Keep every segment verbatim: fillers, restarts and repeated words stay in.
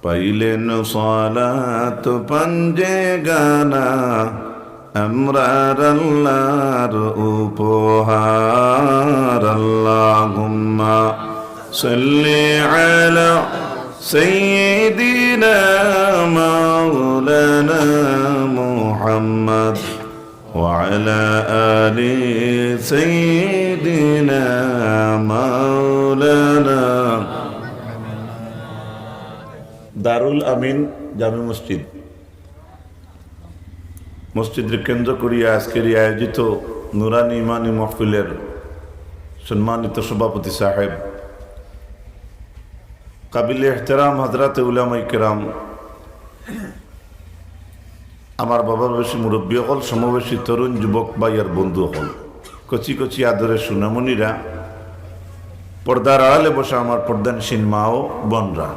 পাইলেন সালাত পাঞ্জে গানা, আমরার আল্লাহর উপহার। আল্লাহুম্মা সাল্লি আলা সাইয়্যিদিনা মাওলানা মুহাম্মদ ওয়া আলা আলি সাইয়্যিদিনা মাওলানা। দারুল আমিন জামে মসজিদ, মসজিদরে কেন্দ্র করিয়া আজকের এই আয়োজিত নুরানি ইমানি মাহফিলের সম্মানিত সভাপতি সাহেব, কাবিলে এহতেরাম হযরতে উলামায়ে কেরাম, আমার বাবার বয়সী মুরব্বী অকল, সমবয়সী তরুণ যুবক ভাই আর বন্ধু অকল, কচি কচি আদরের সোনামণিরা, পর্দার আড়ালে বসা আমার পর্দানশীন মা ও বোনরা,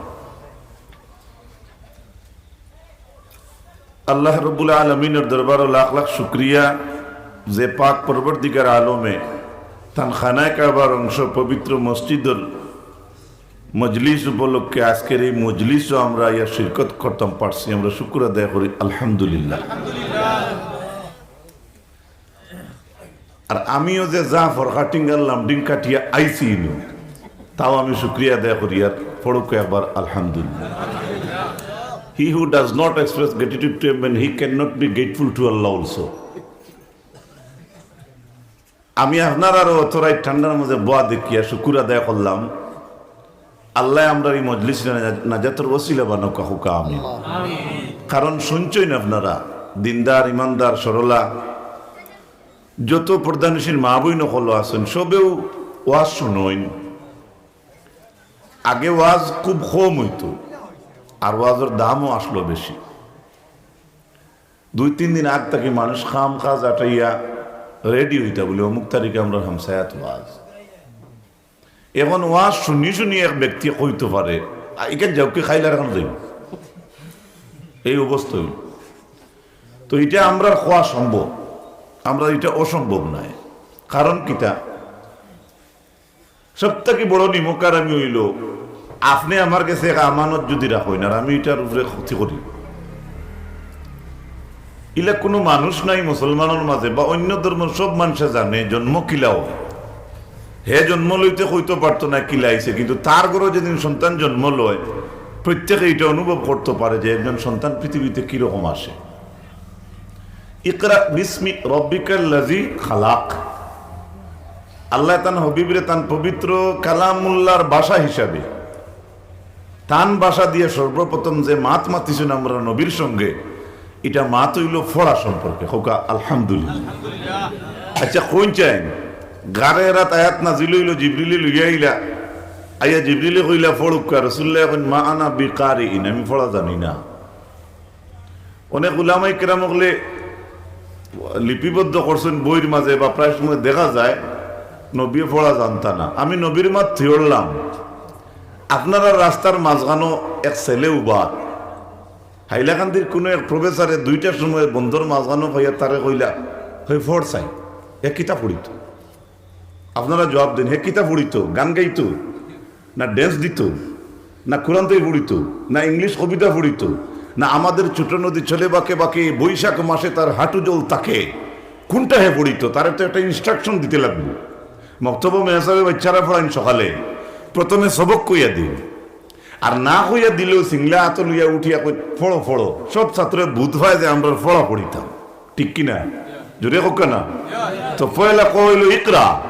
আল্লাহ রব্বুল আলামিনের দরবারো লাখ লাখ শুকরিয়া যে পাক পরওয়ারদিগার আলমে তান খানায়ে কাবার অংশ পবিত্র মসজিদর মজলিস উপলক্ষে আজকের এই মজলিসও আমরা ইয়া শিরকত করতাম পারছি, আমরা শুকুর আদায় করি, আলহামদুলিল্লাহ। আর আমিও যে জাফর কাটিং আর লামডিং কাটিয়া আইছি ইনো, তাও আমি শুকরিয়া আদায় করি আর পড়ুক একবার আলহামদুলিল্লাহ। He who does not express gratitude to a man, he cannot be grateful to Allah also. আমি আপনারারও অত রাইত ঠান্ডার মাঝে বওয়া দেখিয়া শুকুর আদায় করলাম। আল্লাহ আমরার এই মজলিস নাজাতর ওসিলা বানাউক্কা, কউক্কা আমিন। কারণ শুনছইন আপনারা, দিনদার, ইমানদার, সরলা, যত পর্দানশীন মা বইন অকল আছইন, সবেউ ওয়াজ শুনইন। আগে ওয়াজ খুব কম অইতো, আর ওয়াজর দামও আসলো বেশি। দুই তিন দিন আগ থাকি মানুষ কাম কাজ আটাইয়া রেডি অইতা বুলি, অমুক তারিখে আমরার হামসায়াত ওয়াজ। এখন ওয়াজ শুনি শুনি এক ব্যক্তি কইতো পারে, "আ, ইখান যাউক্কা, খাইলার অখন যাইমু।" এই অবস্থা অইল। তো ইটা আমরার কওয়া সম্ভব, আমরার ইটা অসম্ভব নায়। কারণ কিতা? সব থাকি বড় নিমকহারামি অইলো, আপনে আমার গেছে এক আমানত যুদি রাখইন আর আমি ইটার উপরে ক্ষতি করি, ইলা কুনু মানুষ নাই মুসলমানর মাঝে বা অইন্য ধর্মর সব মানষে জানে জন্ম কিলা অয়। হে জন্ম লইতে কইতো পারতো না কিলা আইছে, কিন্তু তার ঘরো যেদিন সন্তান জন্ম লয়, প্রত্যেকে ইটা অনুভব করতো পারে যে একজন সন্তান পৃথিবীতে কিরকম আসে। ইকরা বিসমি রব্বিকাল্লাযী খালাক। আল্লায় তান হাবিবরে তান পবিত্র কালামুল্লাহর ভাষা হিসাবে, তান ভাষা দিয়া সর্বপ্রথম যে মাত মাতিছইন আমরার নবীর সঙ্গে, ইটা মাত অইলো পড়া সম্পর্কে। কউক্কা আলহামদুলিল্লাহ। আচ্ছা, কইন চাইন, গারে হেরাত আয়াত নাজিল অইলো, জিবরিলে লইয়া আইলা, আইয়া জিবরিলে কইলা, "পড়উক্কা।" রাসুলুল্লায় কইন, "মা আনা বিকারিইন, আমি পড়া জানি না।" অনেক উলামায়ে কেরাম অকলে লিপিবদ্ধ করছইন বইর মাঝে, বা প্রায় সময় দেখা যায় নবীয়ে পড়া জানতা না। আমি নবীর মাত থুইলাম, আপনারার রাস্তার মাঝখানো এক ছেলে উবা, হাইলাকান্দির কুনু এক প্রফেসরে দুইটার সময় বন্দর মাঝখানো পাইয়া তারে কইলা, "হে পড় চাই, হে কিতা পড়িতো?" আপনারা জুয়াব দেইন, হে কিতা পড়িতো? গান গাইতো, না ড্যান্স দিতো, না কোরআন তই পড়িতো, না ইংলিশ কবিতা পড়িতো, না আমাদের ছোট নদী চলে বাঁকে বাঁকে, বৈশাখ মাসে তার হাঁটু জল থাকে? কুনটা হে পড়িতো? তারে তো একটা ইনস্ট্রাকশন দিতে লাগবো। মক্তবো মেসাবে বাইচ্চারা পড়াইন সকালে, প্রথমে সবক কইয়া দিন, আর না কইয়া দিলেও সিংলা আতো লইয়া উঠিয়া কই, "পড়ো, পড়ো।" সব ছাত্রে বুঝ পায় যে আমরা পড়া পড়িতাম, ঠিক কি না? জোরে কউক্কা না? তো পয়লা কইলো, "ইকরা,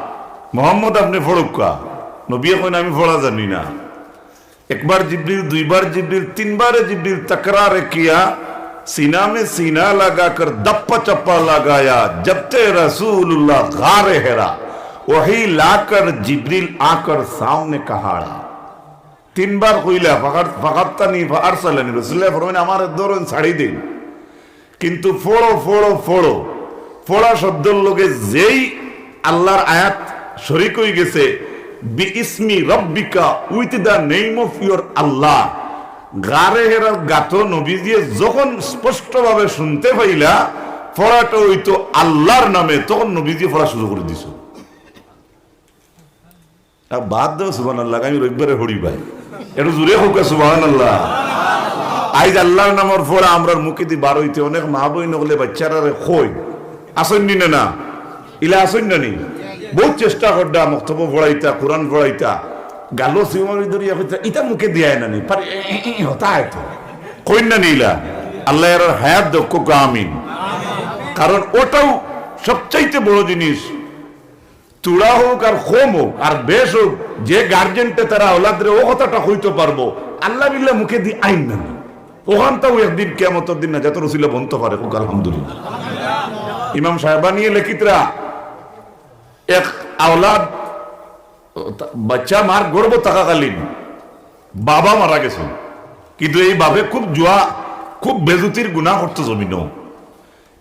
মোহাম্মদ আপনে পড়উক্কা।" নবীয়ে কইন, "আমি পড়া জানি না।" একবার জিবরিল, দুইবার জিবরিল, তিনবারে জিবরিল তকরার কিয়া, সিনা মে সিনা লাগাকর দপ্পা চপ্পা লাগায়া, জব তে রসুলুল্লাহ গারে হেরা, ওহি লাকর জিবরিল আকর সামনে কাহাড়া। তিনবার কইলা, ফাকার-, ফাকাত্তানি ফা আরসালানি, রাসুলুল্লায় ফরমাইন, "আমারে ধরইন, ছাড়ি দেইন।" কিন্তু পড়ো, পড়ো, পড়ো, পড়া শব্দর লগে যেই আল্লাহর আয়াত শরিক অইগেছে, "বিইসমি রব্বিকা", with the name of your Allah, গারে হেরার গাতো নবীজিয়ে যখন স্পষ্টভাবে শুনতে পাইলা, পড়াটা অইতো আল্লাহর নামে, তখন নবীজিয়ে পড়া শুরু করি দিছইন। আর বাদ দেও সুবহানাল্লাহ, আমি রবিবারে পড়ি ভাই। একটু জোরে কউক্কা সুবহানাল্লাহ। আইজ আল্লার নামর পড়া আমরার মুখেদি বার অইতে অনেক মা-বইন অকলে বাইচ্চারারে কইন, আছইন নি না? না, ইলা আছইন না নি? বউত চেষ্টা কররা, মক্তবো পড়াইতা, কুরআন পড়াইতা, গালো সিমারি ধরিয়া কইতা, ইতা মুখেদি আয় না নি? পারে, এ, এ, এ, হতা আয় তো। কইন না নি ইলা? আল্লায় এরার হায়াত দেউক্কা, আমিন। কারণ অটাউ সবচাইতে বড় জিনিস। তুড়া অউক আর কম অউক আর বেশ অউক, যে গার্জেন্টে তার আওলাদরে অউ কথাটা কইতো পারবো, আল্লা বিল্লা মুখেদি আইন না নি, অখানটাউ একদিন কিয়ামতর দিন নাজাতর উছিলা বনতো পারে। কউক আলহামদুলিল্লাহ। ইমাম সাহেবানিয়ে লেখিতরা, এক আওলাদ, বাইচ্চা মার গর্ভ থাকাকালীন বাবা মারা গেছইন, কিন্তু এই বাপে খুব জুয়া, খুব বেজুতির গুনা করতো জমিনো।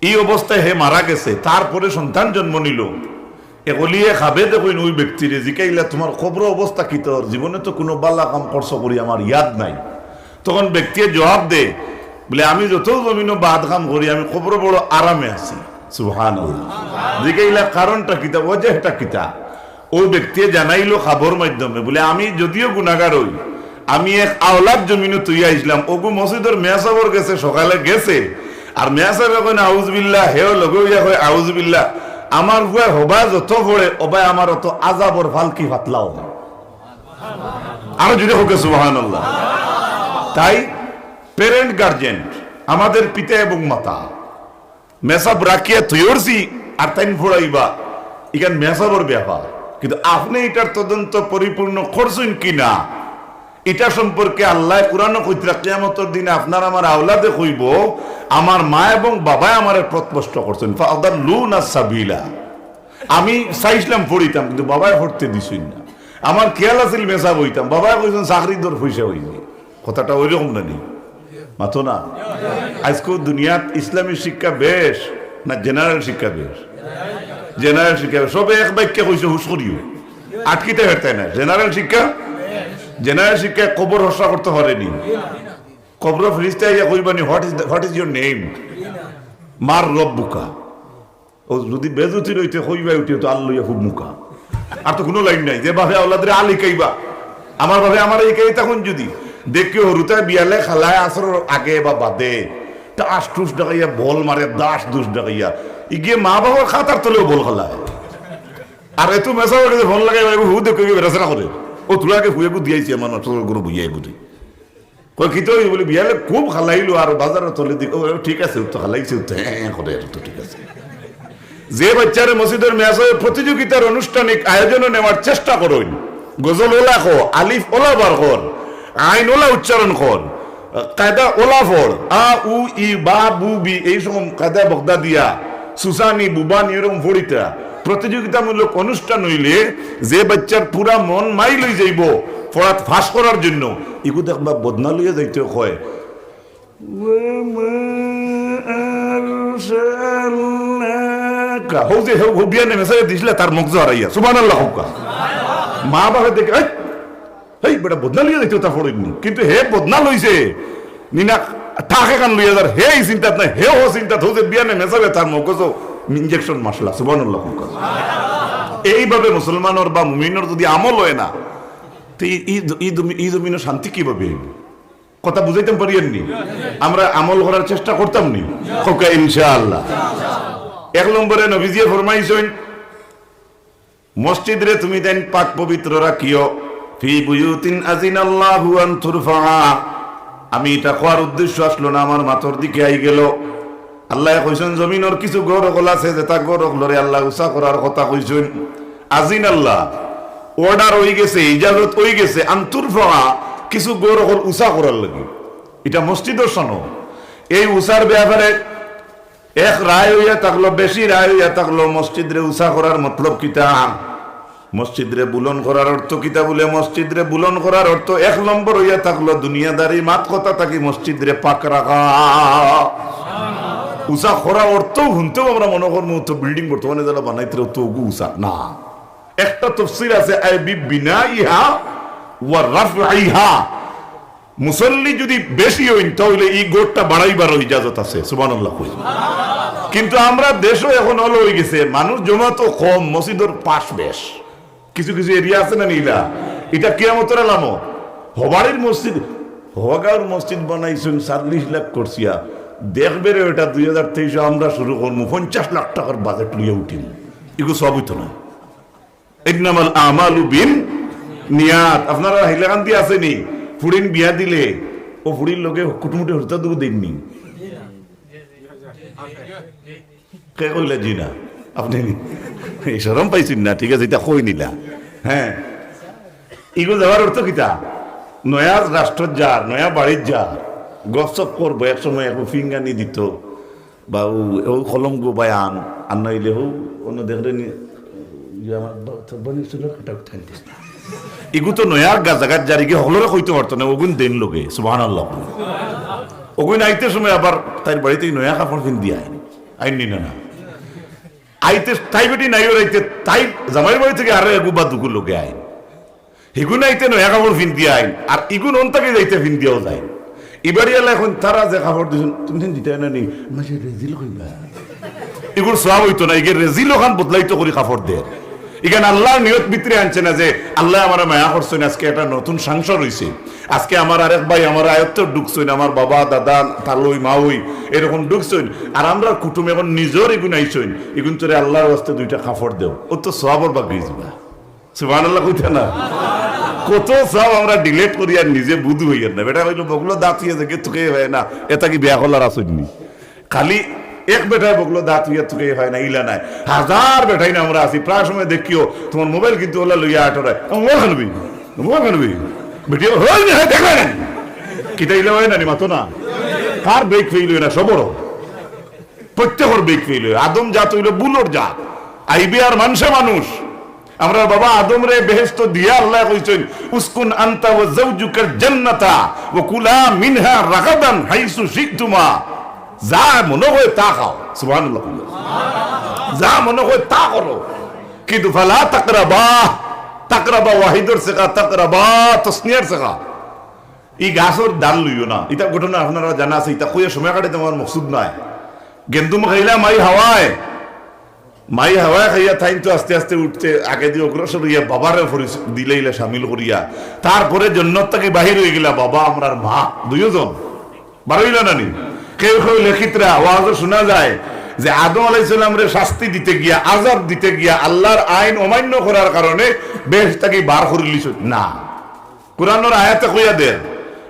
ই অবস্থায় হে মারা গেছে, তারপরে সন্তান জন্ম নিলো। এক অলিয়ে খাবে দেখইন অউ ব্যক্তিরে, জিকাইলা, "তুমার কবরো অবস্থা কিতা অর? জীবনে তো কুনু বালা কাম করছো করি আমার ইয়াদ নাই।" তখন ব্যক্তিয়ে জুয়াব দে, বুলে, "আমি যতউ জমিনো বাদ কাম করি, আমি কবরো বড় আরামে আছি।" সুবহানাল্লাহ। জিকাইলা, "কারণটা কিতা, ওয়াজেহটা কিতা?" অউ ব্যক্তিয়ে জানাইলো খাবর মাধ্যমে, বুলে, "আমি যদিও গুনাগার অই, আমি এক আওলাদ জমিনো থইয়া আইছলাম, অগু মসজিদর মেসাবর গেছে, সকালে গেছে, আর মেসাবে কইন আউজুবিল্লাহ, হেও লগে অইয়া কয় আউজুবিল্লাহ। আমার পুয়ায় হবায় যত পড়ে, অবায় আমার অত আজাবর ফালকি ফাতলা অয়।" আরো জুরে কউক্কা সুবহানাল্লাহ। তাই প্যারেন্ট গার্জেন, আমাদের পিতা এবং মাতা, মেসাব রাখিয়া থইয়রছি আর তাইন পড়াইবা, ইখান মেসাবর ব্যাপার। কিন্তু আপনে ইটার তদন্ত পরিপূর্ণ করছইন কি না, ইটা সম্পর্কে আল্লায় কুরআনো কইতরা, কিয়ামতর দিনে আপনার আমার আওলাদে কইবো, "আমার মা এবং বাবায় আমারে পথভ্রষ্ট করছইন, ফাআদাল্লুনা সাবিলা।" আমি চাইছলাম পড়িতাম, কিন্তু বাবায় পড়তে দিছইন না। আমার খেয়াল আছিল মেসাব অইতাম, বাবায় কইছইন, "চাকরি ধর, পয়সা অইবো।" কথাটা অইরকম না নি? মাতো না? আইজকু দুনিয়াত ইসলামী শিক্ষা বেশ না জেনারেল শিক্ষা বেশ? জেনারেল শিক্ষা বেশ। সবে এক বাক্যে কইছে, হুশ করিও। আটকিতে পারতায় না। জেনারেল শিক্ষা, জেনারেল শিক্ষায় কবর হসা করতো পারে নি। কবরো ফিরিস্তা আইয়া কইবা নি, "What is the, what is your name?" মার রব্বুকা। ও যুদি বেজুতির অইতে কইবায় উঠিয়া তো আল লইয়া খুব মুখা। আর তো কুনু লাইন নাই। যে বাপে আওলাদরে আল হিকাইবা, আমার বাপে আমারে হিকাই তখন যুদি দেখি হুরুতায় বিয়ালে খালায় আছরর আগে বা বাদে টাস টুস ডাকাইয়া বল মারে, দাস দুস ডাকাইয়া, ইগিয়ে মা বাবার খাতার তলেও বল খালায়। আর এত মেসাবর গেছে ফোন লাগাইবা, হু দেখি বেড়াছেড়া করে। ও তোরা আগে ফুয়েগু দিয়াইছি আমার নষ্ট করে বইয়া এগুদি। কয়, "কিতা অইছে?" বুলে, "বিয়ালে খুব খালাইলো আর বাজারর তলেদি।" "ও, ঠিক আছে, ও তো খালাইছে, ও তো হ্যাঁ, হ্যাঁ করে, ও তো ঠিক আছে।" যে বাইচ্চারে মসজিদর মেসাবে প্রতিযোগিতার আনুষ্ঠানিক আয়োজনো নেওয়ার চেষ্টা করইন, গজল ওলা কও, আলিফ ওলা বার কর, আইন ওলা উচ্চারণ কর, কায়দা ওলা পড়, আ, উ, ই, বা, বু, বি, এই সময় কায়দা বগদাদিয়া, সুসানি, বুবানি, এরকম পড়িতা। প্রতিযোগিতামূলক অনুষ্ঠান অইলে যে বাইচ্চার পুরা মন মাইল অই যাইবো পড়াত ফাঁস করার জন্য, ইগু দেখবা বদনা লইয়া যাইতে কয়। "ওয়া মা আরসালনাকা।" হউ যে, হউ, হউ বিয়ানে মেসাবে দিছলা, তার মগজ হারাইয়া। সুবহানাল্লাহ কউক্কা। মা বাপে দেখে, "এই, এই বেটা বদনা লইয়া যাইতো তা পড়ইন নি।" কিন্তু হে বদনা লইছে, নিনা টাক এখান লইয়া যার, হে ই চিন্তাত নাই, হে ও চিন্তাত, হউ যে বিয়ানে মেসাবে তার মগজো ইঞ্জেকশন মারলা। সুবহানাল্লাহ কউক্কা। এইভাবে মুসলমানর বা মুমিনর যুদি আমল অয় না, তে ই, ই, ই জমি-, ই জমিনো শান্তি কিভাবে অইবো? কথা বুঝাইতাম পারিয়ার নি? আমরা আমল করার চেষ্টা করতাম নি? কউক্কা ইনশাআল্লাহ। এক নম্বরে নবীজিয়ে ফরমাইছইন, "মসজিদরে তুমি তাইন পাক পবিত্র রাখিও, ফি বুয়ুতিন আজিনাল্লাহু আন তুরফা।" আমি ইটা কওয়ার উদ্দেশ্য আসলো না, আমার মাতর দিকে আইগেলো। আল্লায় কইছইন, জমিনর কিছু ঘর অকল আছে, যেতা ঘর অকলরে আল্লায় উচা করার কথা কইছইন। আজিনাল্লাহ, অর্ডার অইগেছে, ইজাজত অইগেছে, আন তুরফা, কিছু ঘর অকল উচা করার লাগি। ইটা মসজিদর শানো। এই উচার ব্যাপারে এক রায় অইয়া থাকলো, বেশি রায় অইয়া থাকলো, মসজিদরে উচা করার মতলব কিতা? মসজিদরে বুলন করার অর্থ কিতা? বুলে, মসজিদরে বুলন করার অর্থ এক নম্বর অইয়া থাকলো দুনিয়াদারি মাত কথা থাকি মসজিদরে পাক রাখা। উচা করা অর্থ হুনতেউ আমরা মনো করমু তো বিল্ডিং বর্তমানে যারা বানাইতরা তো অগু উচা না। একটা তফসির আছে, আই বি বিনাইহা ওয়া রাফআইহা। মুসল্লি যুদি বেশি অইন, তাইলে ই ঘরটা বাড়াইবার ইজাজত আছে, সুবহানাল্লাহ কই। কিন্তু আমরার দেশো এখন অলা অইগেছে, মানুষ জমাতো কম, মসজিদর পাশ বেশ। কিছু কিছু এরিয়া আছে না নি ইলা? ইটা কিয়ামতর আলামত। হবাড়ির মসজিদ, হওয়াগাঁওর মসজিদ বানাইছইন, চল্লিশ লাখ খরচিয়া। দেখবে রে, ওটা দুই হাজার তেইশে আমরা শুরু করমু, পঞ্চাশ লাখ টাকার বাজেট লইয়া উঠিমু। ইগু সব অইতো না। ইন্নামাল আমালু বিন নিয়াত। আপনারা হাইলাকান্দি আছেনি, ফুড়িন বিয়া দিলে ও ফুড়ির লগে কুটুমুটি হরিতা দুগু দেননি? কে কইলা জি না? আপনি নি? এই শরম পাইছইন না, ঠিক আছে, ইটা কই নিলা। হ্যাঁ, ইগু যাওয়ার অর্থ কিতা? নয়া রাষ্ট্রত যার, নয়া বাড়িত যার, গপসপ করবো, এক সময় এক ফিঙ্গানি দিত, বা ও, ও কলম গো বায়ান, আর নাইলে হো, অন্য দেখলে নি, ইয়ে আমার বা-, তোর বাড়ির চুলের কাটা উঠাই দিস না। ইগু তো নয়া গা-, জাগাত যার, ইগু হকলরে কইতো পারতো না, ওগুন দেন লগে, সুবহানাল্লাহ। ওগুন আইতে সময় আবার তাইর বাড়িত নয়া কাপড় পিন্দি আইন, আইন নি না, না। আইতে তাই বেটি নাই ওর আইতে, তাই জামাইর বাড়ি থাকি আরো এগু বা দুগু লগে আইন। হিগুন আইতে নয়া কাপড় পিন্দি আইন, আর ইগুন অন থাকি যাইতে পিন্দিয়াও যাইন। ইবাড়ি আলা এখন তারা যে কাপড় দিছইন, তুমি দিন দিতায় না নি, মাঝে রেজিল কইবা। ইগুর সওয়াব অইতো না, ইগে রেজিল ওখান বদলাইতো করি কাপড় দের। ইখান আল্লাহর নিয়ত ভিতরে আনছে না যে আল্লায় আমারে মায়া করছইন, আজকে একটা নতুন সংসার অইছে, আজকে আমার আরেক ভাই আমার আয়ত্ত ঢুকছইন, আমার বাবা, দাদা, তালই, মাওই এরকম ঢুকছইন, আর আমরার কুটুম এখন নিজর ইগুন আইছইন, ইগুন তোরে আল্লাহর ওয়াস্তে দুইটা কাপড় দেও, ও তো সওয়াবর বাগি যিবা। সুবহানাল্লাহ কইতা না? কত সওয়াব আমরা ডিলেট করি আর নিজে বুঝ হইয়ার না। বেটা কইলো, "বগলো দাঁত হইয়া যে তুকে হয় না, এটা কি বিয়া করলার আসইনি?" খালি এক বেটায় বগলো দাঁত হইয়া তুকে হয় না, ইলা নাই। হাজার বেটাইন আমরা আছি, প্রায় সময় দেখিও, তোমার মোবাইল কিন্তু ওলা লইয়া আটরায়। মোবাইল খানবি, মোবাইল খানবি। বেটি, হয় না, দেখবে না। কিতা ইলা হয় না নি, মাতো না। কার ব্রেক ফেইল হয় না, সবরও। প্রত্যেকর ব্রেক ফেইল হয়। আদম জাত অইলো ভুলর জাত। আইবে আর মানষে মানুষ। আমরার বাবা আদমরে বেহেস্ত দিয়া আল্লায় কইছইন, "উসকুন আনতা ওয়া যাওজুকাল জান্নাতা ওয়া কুলা মিনহা রাগাদান হাইসু শি'তুমা।" যা মনে হয় তা খাও। সুবহানাল্লাহ। যা মনে হয় তা করো। কিন্তু ফালা তাকরাবা, তাকরাবা ওয়াহিদর ছেকা, তাকরাবা তসনিয়ার ছেকা। ই গাছর ডাল লইও না। ইতা ঘটনা আপনারা জানা আছে, ইতা কইয়া সময় কাটাইতে আমার মকসুদ নাই। গেন্দুম খাইলা মাই হাওয়ায়, মাই হাওয়ায় খাইয়া তাইন তো আস্তে আস্তে উঠতে আগেদি অগ্রসর হইয়া বাবারে পরিচ-, দিলাইলা সামিল করিয়া। তারপরে জন্নত থাকি বাহির হয়ে গেলা বাবা আমরার মা, দুইজন। বারইলা না নি? কেউ কেউ লেখিতরা ওয়াজও শোনা যায় যে আদম আলাইহিস সালামরে শাস্তি দিতে গিয়া, আযাব দিতে গিয়া, আল্লাহর আইন অমান্য করার কারণে বেহেশত থাকি বার করিলিছইন। না, কোরআনর আয়াতে কইয়া দের,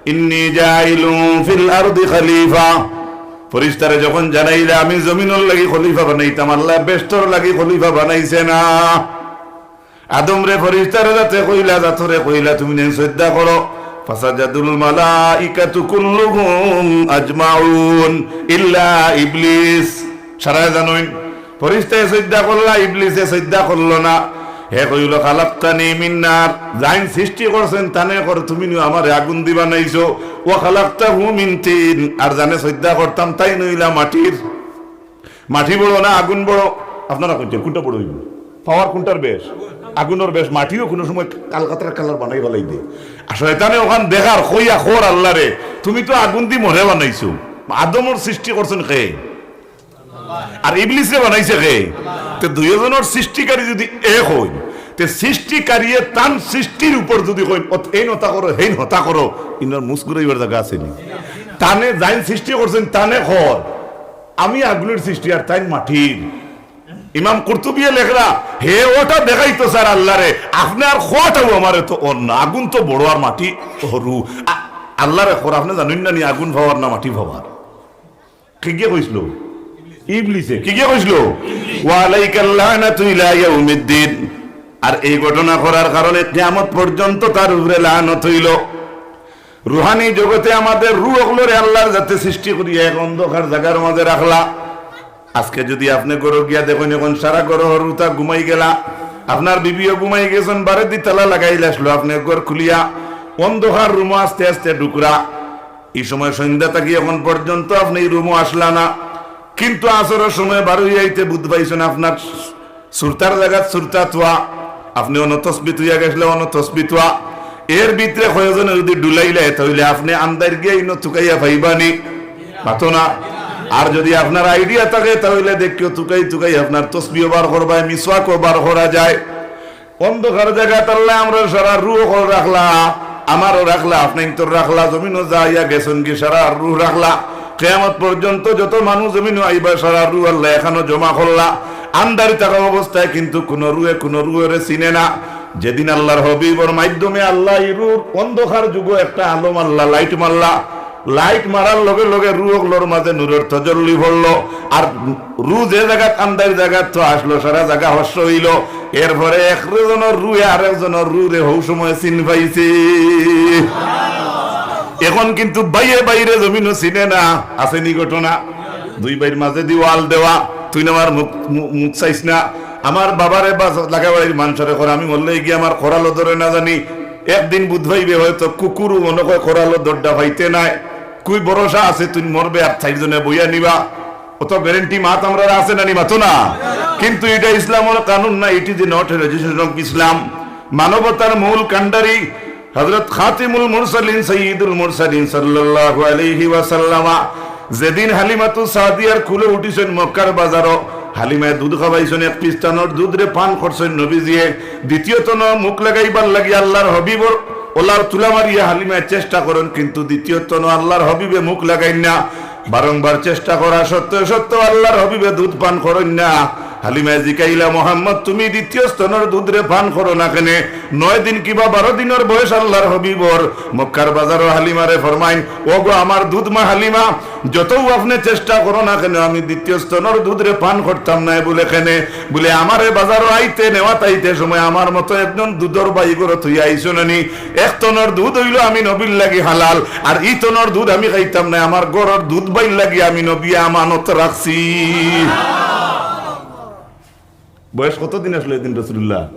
"ইন্নী জাইলুন ফিল আরদি খালিফা।" ফিরিস্তারে যখন জানাইলা, "আমি জমিনর লাগি খলিফা বানাইতাম, আল্লায় বেহেশতর লাগি খলিফা বানাইছে না।" আদমরে ফিরিস্তারে যাতে কইলা, জাতরে কইলা, "তুমি নেন সইজদা করো।" ফাসাজাদুল মালাইকাতু কুল্লুহুম আজমাউন ইল্লা ইবলিস। সারায় জানইন, ফিরিস্তায় সইজদা করলা, ইবলিসে সইজদা করলো না। হে কইলো, "খালাকতানি মিন নার।" যাইন সৃষ্টি করছইন, তানে কর, তুমি নু আমারে আগুন দি বানাইছো। "ওয়া খালাকতাহু মিন তিন।" আর যানে সইজদা করতাম, তাইন অইলা মাটির। মাটি বড় না আগুন বড়? আপনারা কইন, কোনটা বড় অইবো? পাওয়ার কোনটার বেশ? আগুনর বেশ। মাটিও কোনো সময় কালকাতার কালার বানাই ফালাই দে। আর শয়তানে ওখান দেখার, কইয়া কর আল্লাহরে, "তুমি তো আগুন দি মরে বানাইছো।" আদমর সৃষ্টি করছইন কে? আর ইবলিসরে বানাইছে কে? তে দুইজনর সৃষ্টিকারী যদি এক অইন, তে সৃষ্টিকারীয়ে তান সৃষ্টির উপর যদি কইন, "অত-, এইন অতা করো, হেইন হতা করো", ইনার মুস ঘুরাইবার জাগা আছে নি? তানে যাইন সৃষ্টি করছইন, তানে কর, "আমি আগুনর সৃষ্টি আর তাইন মাটির।" ইমাম কুরতুবিয়ে লেখরা, হে ওটা দেখাইতো চার আল্লাহরে, "আপনে আর কওয়াটাও আমারে তো অর না, আগুন তো বড় আর মাটি তো হুরু।" আ-, আল্লাহরে কর, "আপনে জানইন না নি আগুন পাওয়ার না মাটি পাওয়ার?" কিগিয়ে কইছিল? ইবলিসে। কিগিয়ে কইছিল? "ওয়া আলাইকাল লানাতু ইলা ইয়াউমিদ্দিন।" আর এই ঘটনা করার কারণে কিয়ামত পর্যন্ত তার উপরে লানত অইলো। রুহানি জগতে আমাদের রুহ অকলরে আল্লাহর যাতে সৃষ্টি করিয়া এক অন্ধকার জাগার মাঝে রাখলা। আজকে যদি আপনে ঘরো গিয়া দেখইন, এখন সারা ঘরো হুরুতা ঘুমাই গেলা, আপনার বিবিও ঘুমাই গেছইন, বারেদি তালা লাগাইল আসলো, আপনে ঘর খুলিয়া অন্ধকার রুমো আস্তে আস্তে ঢুকরা। এই সময় সন্ধ্যা থাকি এখন পর্যন্ত আপনে এই রুমো আসলা না, কিন্তু আসরর সময় বার অইয়া আইতে বুঝ পাইছইন আপনার সুরতার জাগাত সুরতা থুয়া, আপনে অনো তসবি থুইয়া গেছলা, অনো তসবি থুয়া। এর ভিতরে কয়জনে যদি ডুলাইলায়, তাইলে আপনে আন্দাইর গিয়া ইনো তুকাইয়া পাইবানি? মাতো না। আর যদি আপনার আইডিয়া থাকে, তাইলে দেখিও তুকাই তুকাই আপনার তসবিও বার করবায়, মিসওয়াকও বার করা যায়। অন্ধকার জাগাত আল্লায় আমরার সারা রুহ অকল রাখলা, আমারও রাখলা, আপনাইনতর রাখলা, জমিনো যাইয়া গেছইন গি সারা রুহ রাখলা। কিয়ামত পর্যন্ত যত মানুষ জমিনো আইবা সারা রুহ আল্লায় এখানো জমা করলা। আন্দারি থাকা অবস্থায় কিন্তু কুনু রুহে কুনু রুহরে চিনে না। যেদিন আল্লার হাবিবর মাধ্যমে আল্লায় ই রুহর অন্ধকার যুগো একটা আলো মারলা, light মারলা, light মারার লগে লগে রুহ অকলর মাঝে নূরর তজল্লি পড়লো। আর রুহ যে জাগাত আন্দারি জাগাত তো আসলো, সারা জাগা হর্ষ অইলো। এরপরে একজনর রুহে আরেকজনর রুহরে হউ সময় চিন পাইছে। এখন কিন্তু ভাইয়ে ভাইরে জমিনো চিনে না। আছে নি ঘটনা? দুই ভাইর মাঝেদি ওয়াল দেওয়া, তুই না আমার মুখ, মু-, মুখ চাইস না। আমার বাবারে বা লাগাবাড়ির মানষরে কর, আমি মরলে গিয়া আমার করালো ধরে না জানি। একদিন বুধ ভাইবে হয়তো কুকুরও মনো কয় করালো দরডা পাইতে নায়। কুই ভরসা আছে তুই মরবে আর চাইরজনে বইয়া নিবা? অত guarantee মাত আমরার আছে না নি, মাতো না? কিন্তু ইটা ইসলামর কানুন না, it is not a legislation of Islam। মানবতার মূল কাণ্ডারি হযরত খাতিমুল মুরসালিন, সাইয়্যিদুল মুরসালিন সাল্লাল্লাহু আলাইহি ওয়াসাল্লামা যেদিন হালিমাতু সাদিয়ার কুলো উঠিছইন মক্কার বাজারো, হালিমায় দুধ খাওয়াইছইন, এক পিস্তনর দুধরে পান করছইন নবীজিয়ে। দ্বিতীয় তনো মুখ লাগাইবার লাগি আল্লার হাবিবর ওলার তুলা মারিয়া হালিমায় চেষ্টা করইন, কিন্তু দ্বিতীয় তনো আল্লার হাবিবে মুখ লাগাইন না। বারংবার চেষ্টা করা সত্ত্বেও সত্ত্বেও আল্লার হাবিবে দুধ পান করইন না। হালিমায় জিকাইলা, "মোহাম্মদ, তুমি দ্বিতীয় স্তনর দুধরে পান করো না কেনে?" নয় দিন কিবা বারো দিনর বয়স আল্লার হাবিবর। মক্কার বাজারো হালিমারে ফরমাইন, "ও গো আমার দুধ মা হালিমা, যতউ আপনে চেষ্টা করো না কেনে, আমি দ্বিতীয় স্তনর দুধরে পান করতাম নায়।" বুলে, "কেনে?" বুলে, "আমারে বাজারো আইতে নেওয়াত আইতে সময় আমার মতো একজন দুধর ভাই ঘরো থুইয়া আইছো না নি? এক তনর দুধ অইলো আমি নবীর লাগি হালাল, আর ই তনর দুধ আমি খাইতাম নায়, আমার ঘরর দুধ ভাইর লাগি আমি নবীয়ে আমানত রাখছি।" বয়স কত দিন আসলো এদিন রসুলুল্লাহ?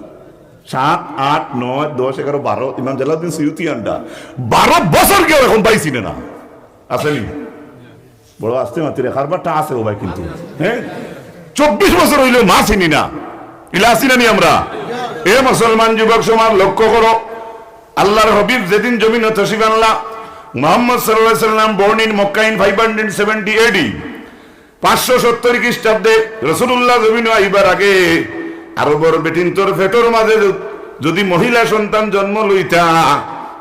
সাত, আট, নয়, দশ, এগারো, বারো। ইমাম জালালউদ্দিন সুয়ুতি আন্ডা বারো বছর কেউ এখন ভাই চিনে না। আছে নি? বড় আস্তে মাতিরে, কারবারটা আছে ও ভাই কিন্তু। হ্যাঁ? চব্বিশ বছর অইলো মা চিনি না। ইলা আছি না নি আমরা? এ মুসলমান যুবক সমাজ, লক্ষ্য করো, আল্লার হাবিব যেদিন জমিনো তশরিফ আনলা, মোহাম্মদ সাল্লাল্লাহু আলাইহি ওয়াসাল্লাম born in Makkah in five hundred seventy A D, পাঁচশো সত্তর খ্রিস্টাব্দে রসুলুল্লাহ জমিনো আইবার আগে আরবর বেটিন্তর পেটর মাঝে য-, যদি মহিলা সন্তান জন্ম লইতা,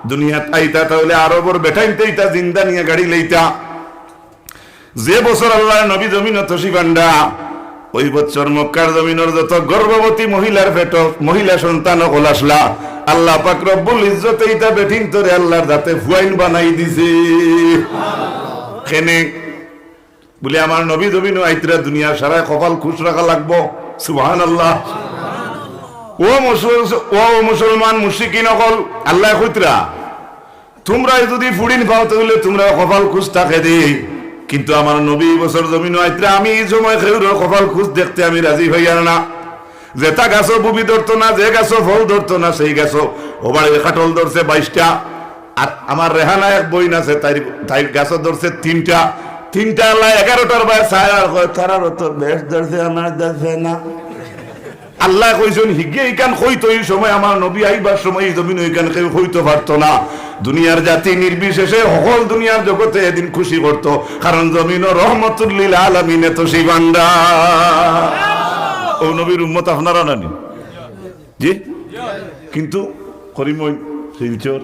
দুনিয়াত আইতা, তাহলে আরবর বেটাইন্তে ইতা জিন্দা নিয়া গাড়ি লইতা। যে বছর আল্লার নবী জমিনো তশরিফ আনরা, ওই বছর মক্কার জমিনর যত গর্ভবতী মহিলার পেটো মহিলা সন্তান অকল আসলা, আল্লাহ পাক রব্বুল ইজ্জতে ইতা বেটিন্তরে আল্লার দাতে ফুয়াইন বানাই দিছে। কেনে? বুলে, "আমার নবী জমিনো আইতরা, দুনিয়ার সারায় কপাল খুশ রাখা লাগবো।" সুবহানাল্লাহ। ও মুসল-, ও মুসলমান মুশরিকিন অকল, আল্লায় কইতরা, "তুমরায় যদি ফুড়িন পাও, তাইলে তুমরার কপাল খুশ থাকে দে, কিন্তু আমার নবী ই বছর জমিনো আইতরা, আমি ই সময় কেউরর কপাল খুশ দেখতে আমি রাজি অইয়ার না।" যেটা গাছো বুবি ধরতো না, যে গাছো ফল ধরতো না, সেই গাছো ও বাড়ির কাঠল ধরছে বাইশটা। আর আমার রেহানা এক বইন আছে, তাইর, তাইর গাছো ধরছে তিনটা। তিনটা আল্লায় এগারোটার বায় চায় আর কয়, "তারারও তো বেশ ধরছে, আমার ধরছে না।" আল্লায় কইছইন, হিগে ইখান কইতো, ই সময় আমার নবী আইবার সময় ই জমিনো ইখান কেউ কইতো পারতো না। দুনিয়ার জাতি নির্বিশেষে হকল দুনিয়ার জগতে এদিন খুশি করতো, কারণ জমিনো রহমতুল্লিল আলামিনে তশরিফ আনরা। ও নবীর উম্মত আপনারা না নি? জি? কিন্তু করিমগঞ্জ, শিলচর,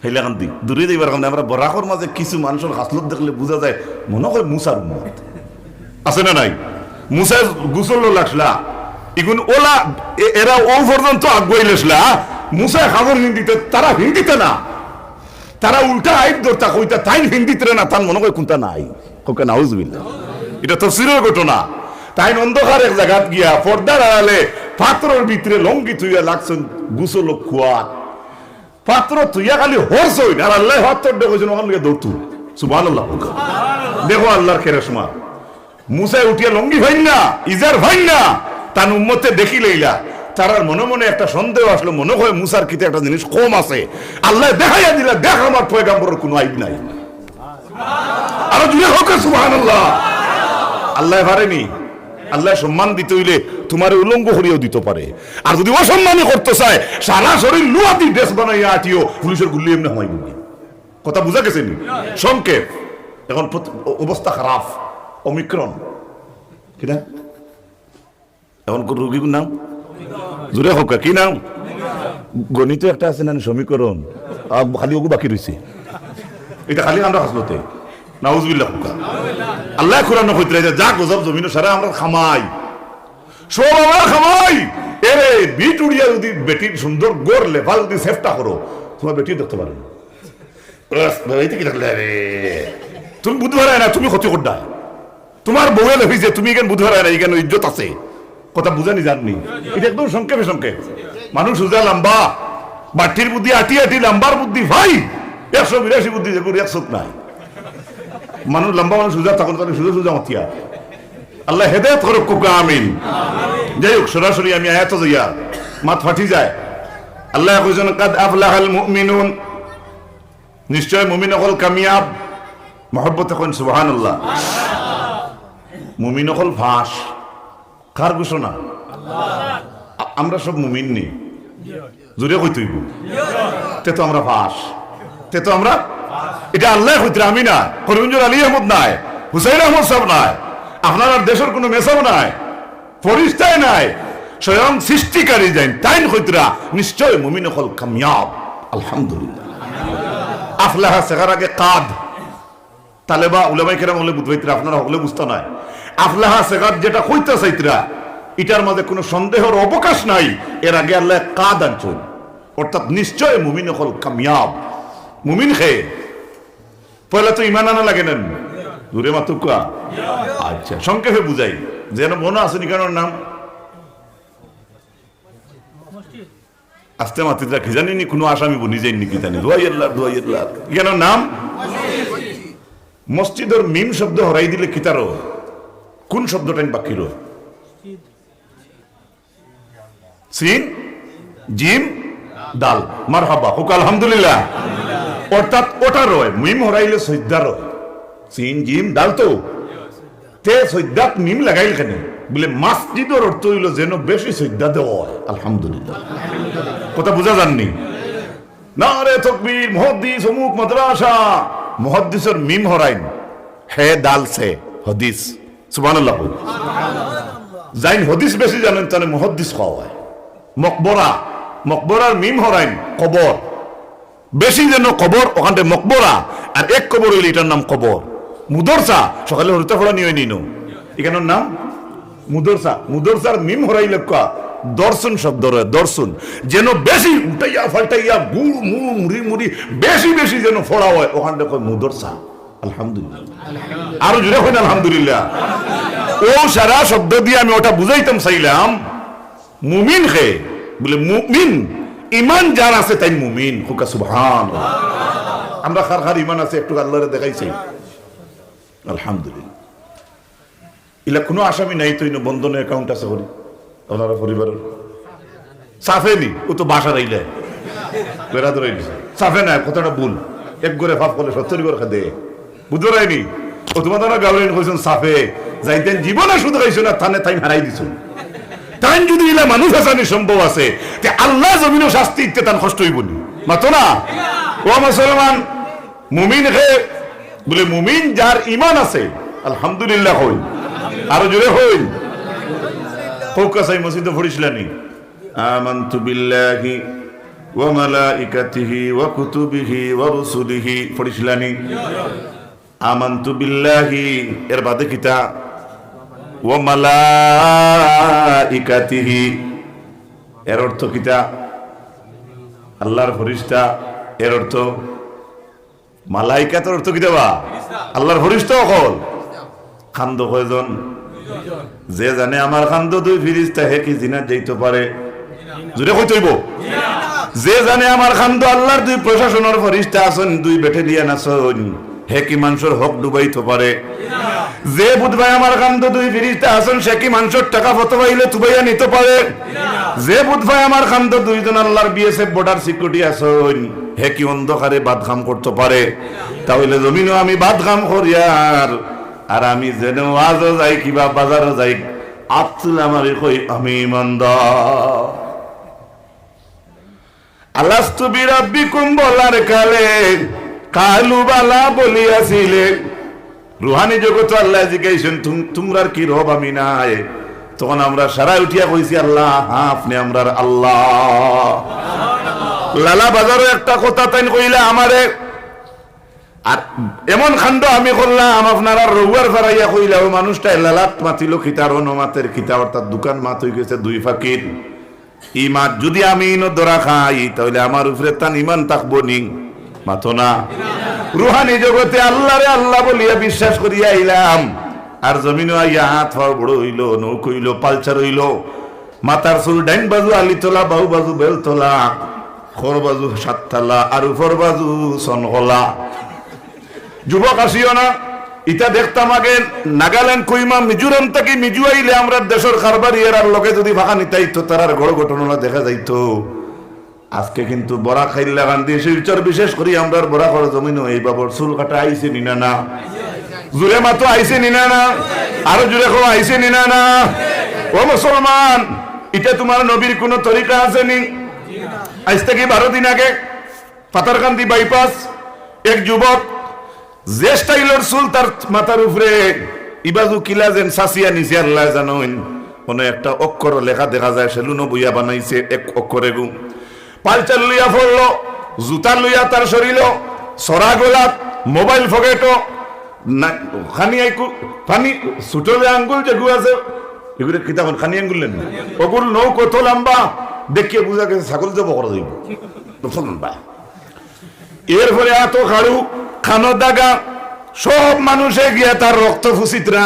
হাইলাকান্দি, দূরে যাইবার কারণে আমরা বরাকর মাঝে কিছু মানষর খাসলত দেখলে বুঝা যায়, মনো কয় মুসার উম্মত। আছে না নাই? মুসায় গোসল লাগছলা, ইগুন ওলা, এ-, এরা ও পর্যন্ত আগুয়াই লেছলা, মুসায় কাপড় হিন্দিতে, তারা হিন্দিতে না, তারা উল্টা আইব ধরতা কইতা, তাইন হিন্দিতে না, তান মনো কয় কুনতা নাই। কউক্কা নাউজুবিল্লাহ। ইটা তফসিরর ঘটনা। তাইন অন্ধকার এক জাগাত গিয়া পর্দার আড়ালে পাথরর ভিতরে লঙ্গি থুইয়া লাগছইন গোসল কুয়াত। পাথর থুইয়া খালি হরছইন, আর আল্লায় পাথররে কইছইন, "ওখান থেকে দৌড় তুল।" সুবহানাল্লাহ। দেখো আল্লার কেরেশমা। মুসায় উঠিয়া লঙ্গি ফাইন না, ইজার ফাইন না, তান উম্মতে দেখি লইলা। তারার মনে মনে একটা সন্দেহ আসলো, মনো কয় মুসার কিতা একটা জিনিস কম আছে। আল্লায় দেখাইয়া দিলা, "দেখ আমার পয়গাম্বরর কুনু আইব নাই।" আরো জুরে কউক্কা সুবহানাল্লাহ। আল্লায় পারে নি? আল্লায় সম্মান দিতে অইলে তুমারে উলঙ্গ করিয়াও দিতো পারে। আর যুদি অসম্মানি করতো চায়, সারা শরীর লুয়া দি dress বানাইয়া আটিও, পুলিশর গুল্লি এমনে হামাইবো। কথা বুঝা গেছে নি? সংক্ষেপ, এখন প্রত-, অ-, অবস্থা খারাপ। Omicron। কিতা? এখন কোন রোগীর নাম? জুরে কউক্কা, কি নাম? গণিত একটা আছে না, সমীকরণ, আর খালি ওগু বাকি রইছে। ইটা খালি আমরা হাসলতে। নাউজুবিল্লাহ কউক্কা। আল্লায় কোরআনো কইতরা যে, "যা গজব জমিনো সারা আমরার কামাই, সব আমরার কামাই।" এরে, বিটুড়িয়া যুদি বেটির সুন্দর ঘর লেফা যুদি চেষ্টা করো, তুমার বেটি দেখতে পারে না। ওস, বাবা, ইটা কিতা করলে রে? তুমি বুঝ পারায় না, তুমি ক্ষতি কররায়। তুমার বউয়ে লেফিছে, তুমি ইখান বুঝ পারায় না, ইখান ইজ্জত আছে। কথা বুঝানি যারনি? ইটা একদম সংক্ষেপে সংক্ষেপ। মানুষ উজা লাম্বা, বাট্টির বুদ্ধি আটি আটি, লাম্বার বুদ্ধি ভাই, একশো বিরাশি বুদ্ধি, যেগুর এক চউখ নাই। মানুষ লাম্বা, মানুষ উজা থাকইন, তাইলে সুজা সুজা মাতিয়া। আল্লায় হেদায়েত করউক্কা, আমিন। যাই হউক, সরাসরি আমি আয়াতো যাইয়ার, মাত ফাটি যায়। আল্লায় কইছইন, "কাদ আফলাহাল মুমিনুন।" নিশ্চয় মুমিন অকল কামিয়াব। মহব্বতে কইন সুবহানাল্লাহ। মুমিন অকল ফাঁস। কার ঘোষণা? আ-, আমরা সব মুমিন নি? জোরে কইতে অইবো। তে তো আমরা ফাঁস। তে তো আমরা, ইটা আল্লায় কইতরা, আমি না। করিমগঞ্জর আলী আহমদ নায়, হুসাইন আহমদ সাব নায়, আপনারার দেশর কুনু মেসাব নায়। ফিরিস্তায় নায়, স্বয়ং সৃষ্টিকারী যেইন, তাইন কইতরা, নিশ্চয় মুমিন অকল কামিয়াব। আলহামদুলিল্লাহ। আফলাহা সেগার আগে কাদ। তালেবা উলামায়ে কেরাম অকলে বুঝ পাইতরা, আপনারা হকলে বুঝতা নায়। আফলাহা সেগার যেটা কইতা চাইতরা, ইটার মাঝে কুনু সন্দেহর অবকাশ নাই। এর আগে আল্লায় কাদ আনছইন, অর্থাৎ নিশ্চয় মুমিন অকল কামিয়াব। মুমিন কে? পয়লা তো ইমান আনা লাগে না নি? জোরে মাতউক্কা। আচ্ছা, সংক্ষেপে বুঝাই। যেন মনো আছে নি, ইখানর নাম? আস্তে মাতিতরা, কি জানি নি, কুনু আসামি বনি যাইন নি, কি জানি। দোয়াই আল্লাহ, দোয়াই আল্লাহ। ইখানর নাম? মসজিদর মিম শব্দ হরাই দিলে কিতা রয়? কুন শব্দটাইন বাকি রয়? সিন, জিম, দাল। মারহাবা, কউক্কা আলহামদুলিল্লাহ। অর্থাৎ ওটা রয়, মিম হরাইলে সইজদা রয়। সিন, জিম, দাল তো। তে সইজদাত মিম লাগাইল কেনে? বুলে, মসজিদর অর্থ অইলো যেন বেশি সইজদা দেওয়া অয়। আলহামদুলিল্লাহ। কথা বুঝা যারনি? নারে তকবীর, মুহাদ্দিস, অমুক মাদ্রাসা। মুহাদ্দিসর মিম হরাইন, হে দাল সে, হদিস। সুবহানাল্লাহ। যেইন হদিস বেশি জানইন, তানে মুহাদ্দিস কওয়া অয়। মকবরা, মকবরার মিম হরাইন, কবর। বেশি যেন কবর, অখানতে মকবরা, আর এক কবর অইলে ইটার নাম কবর। মুদরসা, সকালে হরুতা পড়ানি অয়নি নু, ইখানর নাম মুদরসা। মুদরসার মিম হরাইলে কউক্কা দরসুন শব্দ রয়, দরসুন। যেন বেশি উঠাইয়া ফাল্টাইয়া গুড় মুড় মুড়ি মুড়ি বেশি বেশি যেন পড়া অয়, অখানরে কয় মুদরসা। আলহামদুলিল্লাহ। আরো জোরে কইন আলহামদুলিল্লাহ। অউ সারা শব্দ দিয়া আমি ওটা বুঝাইতাম চাইলাম, মুমিন কে? বুলে, মুমিন, ইমান যার আছে তাইন মুমিন। কউক্কা সুবহানাল্লাহ। আমরা কার কার ইমান আছে একটু আল্লারে দেখাইছি। আলহামদুলিল্লাহ। ইলা কুনু আসামি নাই তো, ইনো বন্ধনে account আছে করি, আপনারা পরিবারর। সাফে নি, ও তো বাসা রইলে। বেড়া ধরে দিছে। সাফে না, কথাটা ভুল। এক ঘরে পাপ করলে সত্তর ঘর খেদে। বুঝো রায়নি? ও তুমার দ্বারা গাউরিন কইছইন সাফে। যাইতেন জীবনে সুদ খাইছো না, তানে তাইন হারাই দিছো। তাইন যদি ইলা মানুষ আসানি সম্ভব আছে, তে আল্লাহ জমিনো শাস্তি দিতে তান কষ্ট অইবো নি? মাতো না? ও মুসলমান, মুমিন কে? বুলে, মুমিন যার ইমান আছে। আলহামদুলিল্লাহ কইন। আরো জোরে কইন। কউক্কা চাই মসজিদো পড়ছিলানি? আমানতু বিল্লাহি ওয়া মালাইকাতিহি ওয়া কুতুবিহি ওয়া রুসুলিহি। পড়ছিলানি? আমানতু বিল্লাহি, এর বাদে কিতা? ওয়া মালাইকাতিহি। এর অর্থ কিতা? আল্লার ফিরিস্তা। এর অর্থ মালাইকাতর অর্থ কিতা বা? আল্লার ফিরিস্তা অকল। কান্দো কয়জন? যে জানে আমার কান্দো দুই ফিরিস্তা, হে কি জিনাত যাইতো পারে? জোরে কইতে অইবো। যে জানে আমার কান্দো আল্লার দুই প্রশাসনর ফিরিস্তা আছইন, দুই battalion আছইন, হে কি মানষর হক ডুবাইতো পারে? যে বুঝবায় আমার কান্দো দুই ফিরিস্তা আছইন, সে কি মানষর টেকা ফতোয়া অইলে তুবাইয়া নিতো পারে? যে বুঝবায় আমার কান্দো দুইজন আল্লার BSF border security আছইন, হে কি অন্ধকারে বাদ কাম করতো পারে? তা অইলে জমিনো আমি বাদ কাম করিয়ার, আর আমি যেন ওয়াজো যাই কিবা বাজারো যাই, আত তুলা মারি কই আমি ইমানদার। আলাস্তু বিরাব্বিকুম বলার কালে কালু বালা বলিয়াছিলে। রুহানি জগতো আল্লায় জিকাইছইন, "তুম-, তুমরার কি রব আমি নায়?" তখন আমরা সারায় উঠিয়া কইছি, "আল্লাহ, হ্যাঁ, আপনে আমরার আল্লাহ।" লালা বাজারো একটা কথা তাইন কইলা আমারে, আর এমন কাণ্ড আমি করলাম, আপনারার রউয়ার ফারাইয়া কইলা, ও মানুষটায় লালাত মাতিল কিতা, অনো মাতের কিতা, অর্থাৎ দুইখান মাত অইগেছে দুই ফাকির। ই মাত যুদি আমি ইনো ধরা খাই, তাইলে আমার উপরে তান ইমান থাকবো নি? মাতো না। রুহানি জগতে আল্লারে আল্লা বলিয়া বিশ্বাস করিয়া আইলাম, আর জমিনো আইয়া হাত পাও বড় অইলো, নৌক অইলো, পালচার অইলো, মাথার চুল ডাইন বাজু আলিতলা, বাউ বাজু বেলতলা, খর বাজু সাততলা, আর উপর বাজু সনকলা। যুবক আসিও না, ইতা দেখতাম আগে নাগাল্যান্ড, কহিমা, মিজোরাম থাকি মিজু আইলে আমরার দেশর কারবারি এরার লগে যুদি ফাঁকা নিতাইতো, তারার ঘর ঘটনা দেখা যাইতো। আজকে কিন্তু বরাক, হাইলাকান্দি, শিলচর, বিশেষ করি আমরার বরাকর জমিনো এই বাবর চুল কাটা আইছে নি না না? জুরে মাতো, আইছে নি না না? আরো জুরে কও, আইছে নি না না? ও মুসলমান, ইটা তুমার নবীর কুনু তরিকা আছে নি? আইজ থাকি বারো দিন আগে পাথারকান্দি বাইপাস এক যুবক যে স্টাইলর চুল তার মাথার উপরে, ইবাজু কিলা যেন সাসিয়া নিছে আল্লায় জানইন। অনো একটা অক্ষর লেখা দেখা যায়, সেলুনো বইয়া বানাইছে এক অক্ষর এগু। পালচার লইয়া পড়লো, জুতা লইয়া তার শরীলো, সরা গলাত, মোবাইল পকেটো, না, খানি আইকু, খানি ছোট যে আঙ্গুল যেগু আছে, এগুরে কিতা কইন, খানি আঙ্গুল নেন। অগুর নৌক অত লম্বা, দেখিয়া বুঝা গেছে ছাগল জব করা যাইবো। অত লম্বা। এরপরে এত খাড়ু, খানো দাগা, সব মানুষে গিয়া তার রক্ত ফুসিতরা,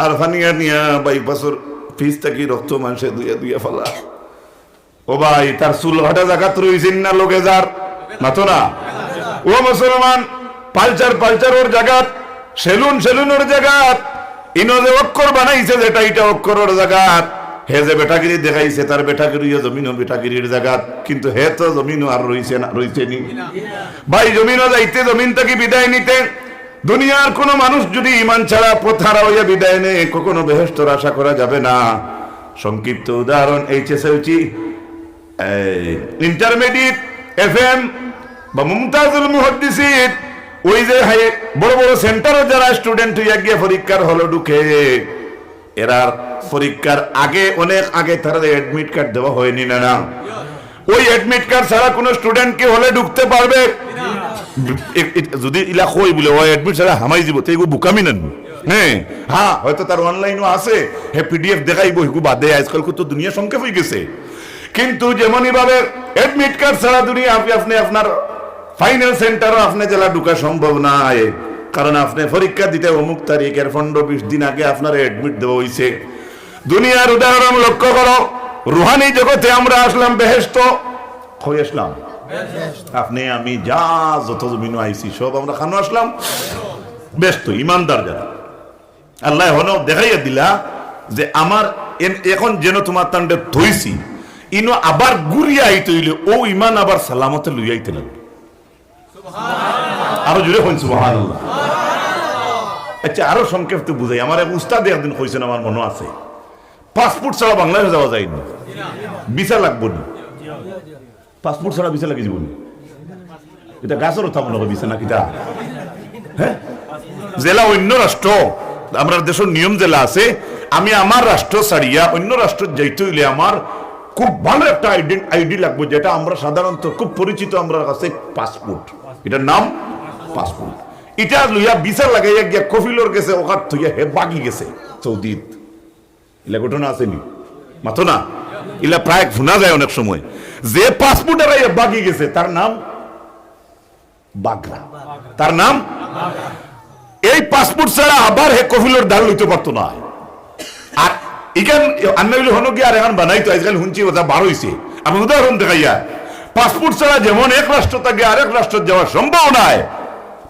আর ফানি আনিয়া বাইপাসর পিছ থাকি রক্ত মানষে দুইয়া দুইয়া ফালা। ও ভাই, তার চুল কাটা জাগাত রইছে নি না লগে যার? মাতো না। ও মুসলমান, পালচার পালচারর জাগাত, সেলুন সেলুনর জাগাত, ইনো যে অক্ষর বানাইছে যেটা, ইটা অক্ষরর জাগাত, হে যে বেটাগিরি দেখাইছে, তার বেটাগিরি অউ জমিনো বেটাগিরির জাগাত, কিন্তু হে তো জমিনো আর রইছে না, রইছে নি? ভাই, জমিনো যাইতে, জমিন থাকি বিদায় নিতে, দুনিয়ার কুনু মানুষ যুদি ইমান ছাড়া পথহারা অইয়া বিদায় নেয়, কখনো বেহেশতর আশা করা যাবে না। সংক্ষিপ্ত উদাহরণ, এইচএসএলসি, এই, ইন্টারমিডিয়েট, এফএম বা মুমতাজুল মুহাদ্দিসিন, ওই যে হাই, বড় বড় সেন্টারো যারা স্টুডেন্ট অইয়া গিয়া পরীক্ষার হলো ঢুকে, এরার পরীক্ষার আগে, অনেক আগে তারারে অ্যাডমিট কার্ড দেওয়া হয় নি না না? ওই অ্যাডমিট কার্ড ছাড়া কুনু স্টুডেন্ট কি হলে ঢুকতে পারবে? এ-, এ-, যুদি ইলা কই বুলে, ওই অ্যাডমিট ছাড়া হামাই যিবো, তে এগু বুকামি নানি? হ্যাঁ, হ্যাঁ, হয়তো তার অনলাইনও আছে, হে পিডিএফ দেখাইবো, হেগু বাদে, আজকাল তো দুনিয়া সংক্ষেপ অইগেছে। কিন্তু যেমনই ভাবে অ্যাডমিট কার্ড ছাড়া দুনিয়া আপনি, আপনি আপনার ফাইনাল সেন্টারো আপনি জেলা ঢুকা সম্ভব নায়, কারণ আপনি পরীক্ষা দিতে অমুক তারিখের পনেরো বিশ দিন আগে আপনারে অ্যাডমিট দেওয়া অইছে। দুনিয়ার উদাহরণ লক্ষ্য করো, রুহানি জগতে আমরা আসলাম বেহেশত, কই আসলাম? আপনি আমি যা যত জমিনো আইছি সব আমরা খানো আসলাম বেহেশত, ইমানদার যারা। আল্লায় হনো দেখাইয়া দিলা যে আমার এন-, এখন যেন তুমার তান্ডে থইছি, ইনো আবার ঘুরিয়া আইতে অইলে অউ ইমান আবার সালামতে লইয়া আইতে লাগবো। আরো জুরে কইন সুবহানাল্লাহ। আচ্ছা, আরো সংক্ষেপে বুঝাই। আমার এক উস্তাদে একদিন কইছইন, আমার মনো আছে, পাসপোর্ট ছাড়া বাংলাদেশ যাওয়া যায় না, ভিসা লাগবো নি। পাসপোর্ট ছাড়া ভিসা লাগি যিবো নি? ইটা গাছর কথা মনো করি দিছে না কিতা? হ্যাঁ, যেলা অইন্য রাষ্ট্র, আমরার দেশর নিয়ম যেলা আছে, আমি আমার রাষ্ট্র ছাড়িয়া অইন্য রাষ্ট্রত যাইতে অইলে আমার খুব ভালা একটা আইডেন-, আইডি লাগবো, যেটা আমরা সাধারণত খুব পরিচিত আমরার কাছে, পাসপোর্ট। ইটার নাম পাসপোর্ট। ইটা লইয়া ভিসা লাগাইয়া গিয়া কফিলর গেছে, অখান থইয়া হে ভাগি গেছে সৌদিত। ইলা ঘটনা আছে নি? মাতো না। ইলা প্রায় হুনা যায় অনেক সময়। যে পাসপোর্ট হারাইয়া ভাগি গেছে, তার নাম বাগরা। তার নাম? এই পাসপোর্ট ছাড়া আবার হে কফিলর ধার লইতে পারতো না। আর ইখান আন্না অইলে হনো গিয়া আর এখান বানাইতো, আজকাল হুনছি কথা বার অইছে। আমি উদাহরণ দেখাইয়া, পাসপোর্ট ছাড়া যেমন এক রাষ্ট্র থাকি আরেক রাষ্ট্রত যাওয়া সম্ভব নায়,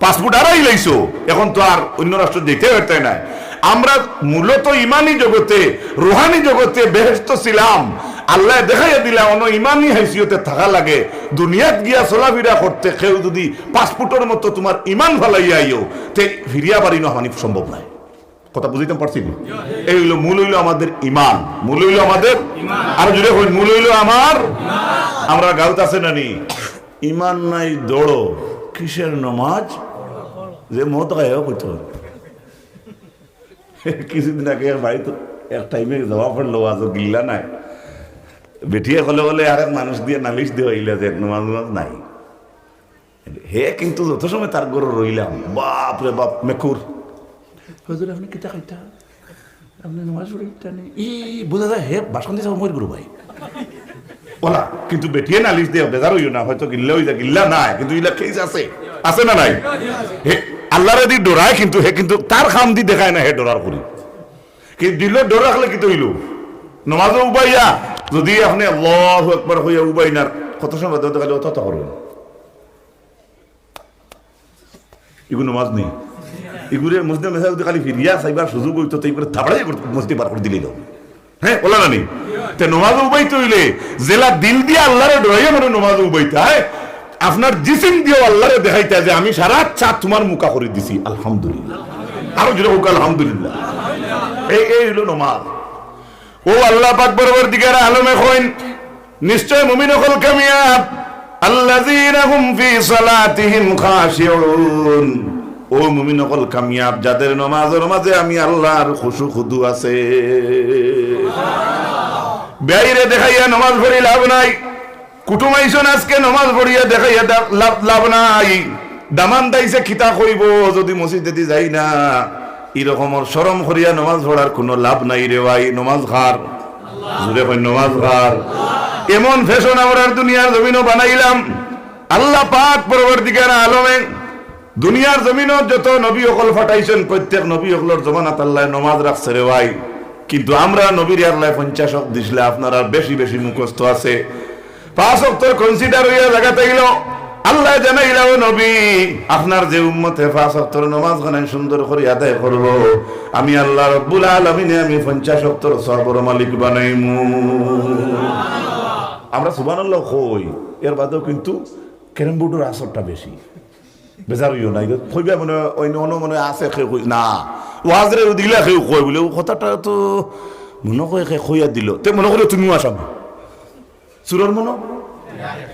পাসপোর্ট হারাইলাইছো, এখন তো আর অইন্য রাষ্ট্রত যাইতে পারতায় নায়। আমরা মূলত ইমানি জগতে, রুহানি জগতে বেহেশত ছিলাম, আল্লায় দেখাইয়া দিলা অনো ইমানি হাইসিয়তে থাকা লাগে। দুনিয়াত গিয়া চলাফিরা করতে কেউ যুদি পাসপোর্টর মতো তুমার ইমান ফালাইয়া আইও, তে ফিরিয়া বাড়ি নেওয়া মানে সম্ভব নায়। কথা বুঝাইতাম পারছি নি? এই অইলো মূল, অইলো আমাদের ইমান, মূল অইলো আমাদের, আরো জুরে কইন, মূল অইলো আমার, আমরা গাউত আছে না নি? ইমান নাই দৌড়ো, কিসের নমাজ? যে মদ খায়, ও কইতো। কিছুদিন আগে এক বাড়িত এক টাইমে যাওয়া পড়লো, আজও গিল্লা নাই। বেটিয়ে কলে কলে আরেক মানুষ দিয়া নালিশ দেওয়াইলা যে নমাজ নমাজ নাই। হে কিন্তু যত সময় তার ঘরো রইলাম, বাপ রে বাপ, মেকুর। হুজুর, আপনে কিতা খাইতা? আপনে নমাজ পড়িতা নি? ই, বুঝা যায় হে বাসন দিছে মইর গুরু ভাই। ওলা, কিন্তু বেটিয়ে নালিশ দেয়, বেজার অইও না, হয়তো গিল্লা অই যায়, গিল্লা নায়, কিন্তু ইলা কেস আছে, আছে না নাই? হে আল্লারে দি ডরায়, কিন্তু হে কিন্তু তার কামদি দেখায় না, হে ডরার করি। কিন্তু দিলো ডর রাখলে কিতা অইলো? নমাজো উবাইয়া যদি আপনে আল্লাহু আকবার কইয়া উবাইন আর কত সময় বাদে খালি অত অত করইন। ইগু নমাজ নি। ইগুরে মসজিদে মেসাজে খালি ফিরিয়া চাইবার সুযোগ অইতো, তে ইগুরে থাবড়াই করে মসজিদ বার করি দিলাইলো। হে, ওলা না নি? তে নমাজো উবাইতে অইলে যেলা দিল দিয়া আল্লারে ডরাইয়া মানে নমাজো উবাইতা, হে? আপনার জিসিম দিয়াও আল্লারে দেখাইতা যে আমি সারা চাঁদ তুমার মুখা করি দিছি, আলহামদুলিল্লাহ। আরো জোরে কউক্কা, আলহামদুলিল্লাহ। এই, এই অইলো নমাজ। ও আল্লাহ পাক পরওয়ারদিগার আলমে কইন, নিশ্চয় মুমিন অকল কামিয়াব, আল্লাযীনা হুম ফি সালাতিহিম খাশিউন। ও মুমিন অকল কামিয়াব, যাদের নমাজর মাঝে আমি আল্লাহর খুশু খুদু আছে। বেয়াইরে দেখাইয়া নমাজ পড়ি লাভ নাই। কুটুম আইছইন আজকে নমাজ পড়িয়া দেখাইয়া দা-, লাভ, লাভ নাই। দামান দাইছে কিতা কইবো যদি মসজিদেদি যাই না? ই রকমর শরম করিয়া নমাজ পড়ার কুনু লাভ নাই রে ভাই। নমাজ কার? জোরে কইন, নমাজ কার? এমন ফ্যাশন আমরার দুনিয়ার জমিনো বানাইলাম। আল্লাহ পাক পরওয়ারদিগার আলমে দুনিয়ার জমিনো যত নবী অকল পাঠাইছইন, প্রত্যেক নবী অকলর জমানাত আল্লায় নমাজ রাখছে রে ভাই। কিন্তু আমরার নবীরে আল্লায় পঞ্চাশ ওয়াক্ত দিছলা, আপনারার বেশি বেশি মুখস্থ আছে। পাঁচ ওয়াক্তর consider অইয়া জাগাত আইলো, আল্লায় জানাইলা, "ও নবী, আপনার যে উম্মতে পাঁচ ওয়াক্তর নমাজ খানাই সুন্দর করি আদায় করবো, আমি আল্লাহ রব্বুল আলামিনে আমি পঞ্চাশ ওয়াক্তর সওয়াবর মালিক বানাইমু।" আমরা সুবহানাল্লাহ কই, এর বাদেও কিন্তু ক্যারাম বোর্ডর আসরটা বেশি। বেজার অইও না, ইটা কইবা মনে অয় অন্য, অন্য মনে অয় আছে কেউ কই-, না। ওয়াজরে দিলা কেউ কয় বুলে, "ও কথাটা তো মনো কয় কে কইয়া দিলো।" তে মনো করিও তুমিও আসামি। চুরর মনো?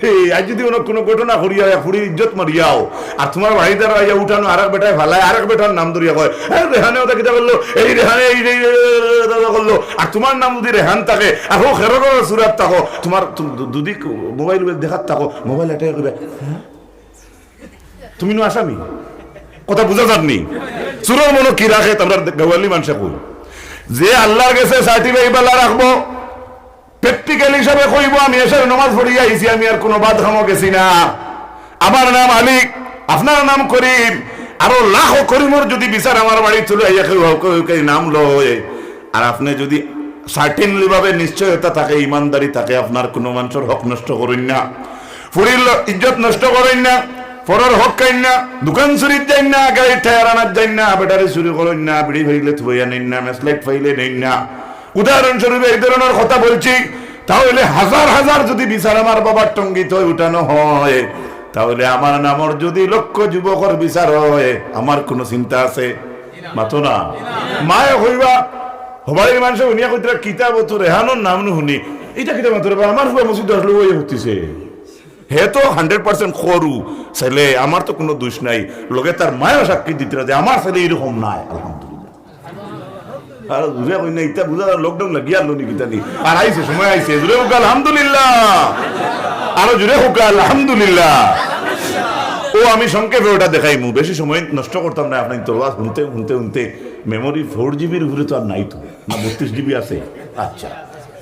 হে, আইজ যদি অন্য কুনু ঘটনা করিয়া, এক ফুড়ির ইজ্জত মারিয়াও, আর তুমার বাড়িত আইয়া উঠানো আরেক বেটায় ফালায়, আরেক বেটার নাম ধরিয়া কয়, "এ, রেহানে ওটা কিতা করলো? এই রেহানে এই, এই, এই, এই, এই, এই, এই করলো।" আর তুমার নাম যদি রেহান থাকে, আর হো খেরো খেরো সুরাত থাকো, তুমার তু-, দু-, দুদিক মোবাইল উবাইল দেখাত থাকো, মোবাইল এটাই কইবে, "হ্যাঁ?" তুমি নু আসামি। কথা বুঝা যার নি? চুরর মনো কি রাখে, আমরা গাওয়ালি মানষে কই। যে আল্লাহর গেছে certificate বালা রাখবো, practical হিসাবে কইবো, "আমি এশার নমাজ পড়িয়া আইছি, আমি আর কুনু বাদ কামো গেছি না। আমার নাম আলী, আপনার নাম করিম।" আরো লাখো করিমর যদি বিচার আমার বাড়িত তুলে আইয়া কেউ, কেউ, কেউ নাম লয়, আর আপনে যদি certainly ভাবে নিশ্চয়তা থাকে, ইমানদারি থাকে, আপনার কুনু মানষর হক নষ্ট করইন না, ফুড়ির ল-, ইজ্জত নষ্ট করইন না, পরর হক খাইন না, দোকান চুরিত যাইন না, গাড়ির টায়ার আনাত যাইন না, ব্যাটারি চুরি করইন না, বিড়ি ফাইলে থুবাইয়া নেইন না, ম্যাচলাইট ফাইলে নেইন না। উদাহরণস্বরূপ এই ধরনের কথা বলছি, তাহলে হাজার হাজার যদি বিচার আমার বাবার টঙ্গিত উঠানো হয়, তাহলে আমার নামর যদি লক্ষ যুবকর বিচার হয়, আমার কুনু চিন্তা আছে? মাতো না। মায়ে কইবা, হবাড়ির মানষে হুনিয়া কইতরা, "কিতা বা তো রেহানর নাম নু হুনি, ইটা কিতা মাতো রে বা, আমার ফুয়া মসজিদো আসলো, অউ হুতিছে।" হে তো hundred percent করু ছেলে, আমার তো কুনু দুষ নাই। লগে তার মায়ও সাক্ষী দিতরা যে আমার ছেলে ইরকম নায়, আলহামদুলিল্লাহ। আর জুরে কই না, ইতা বুঝা যার lockdown লাগিয়া আইলো নি কিতা নি। আর আইছে, সময় আইছে, জুরে কউক্কা আলহামদুলিল্লাহ। আরো জুরে কউক্কা আলহামদুলিল্লাহ। ও, আমি সংক্ষেপে ওটা দেখাইমু, বেশি সময় নষ্ট করতাম না। আপনার তো ওয়াজ হুনতে, হুনতে, হুনতে memory four GB-র উপরে তো আর নাই তো, না বত্রিশ GB আছে। আচ্ছা,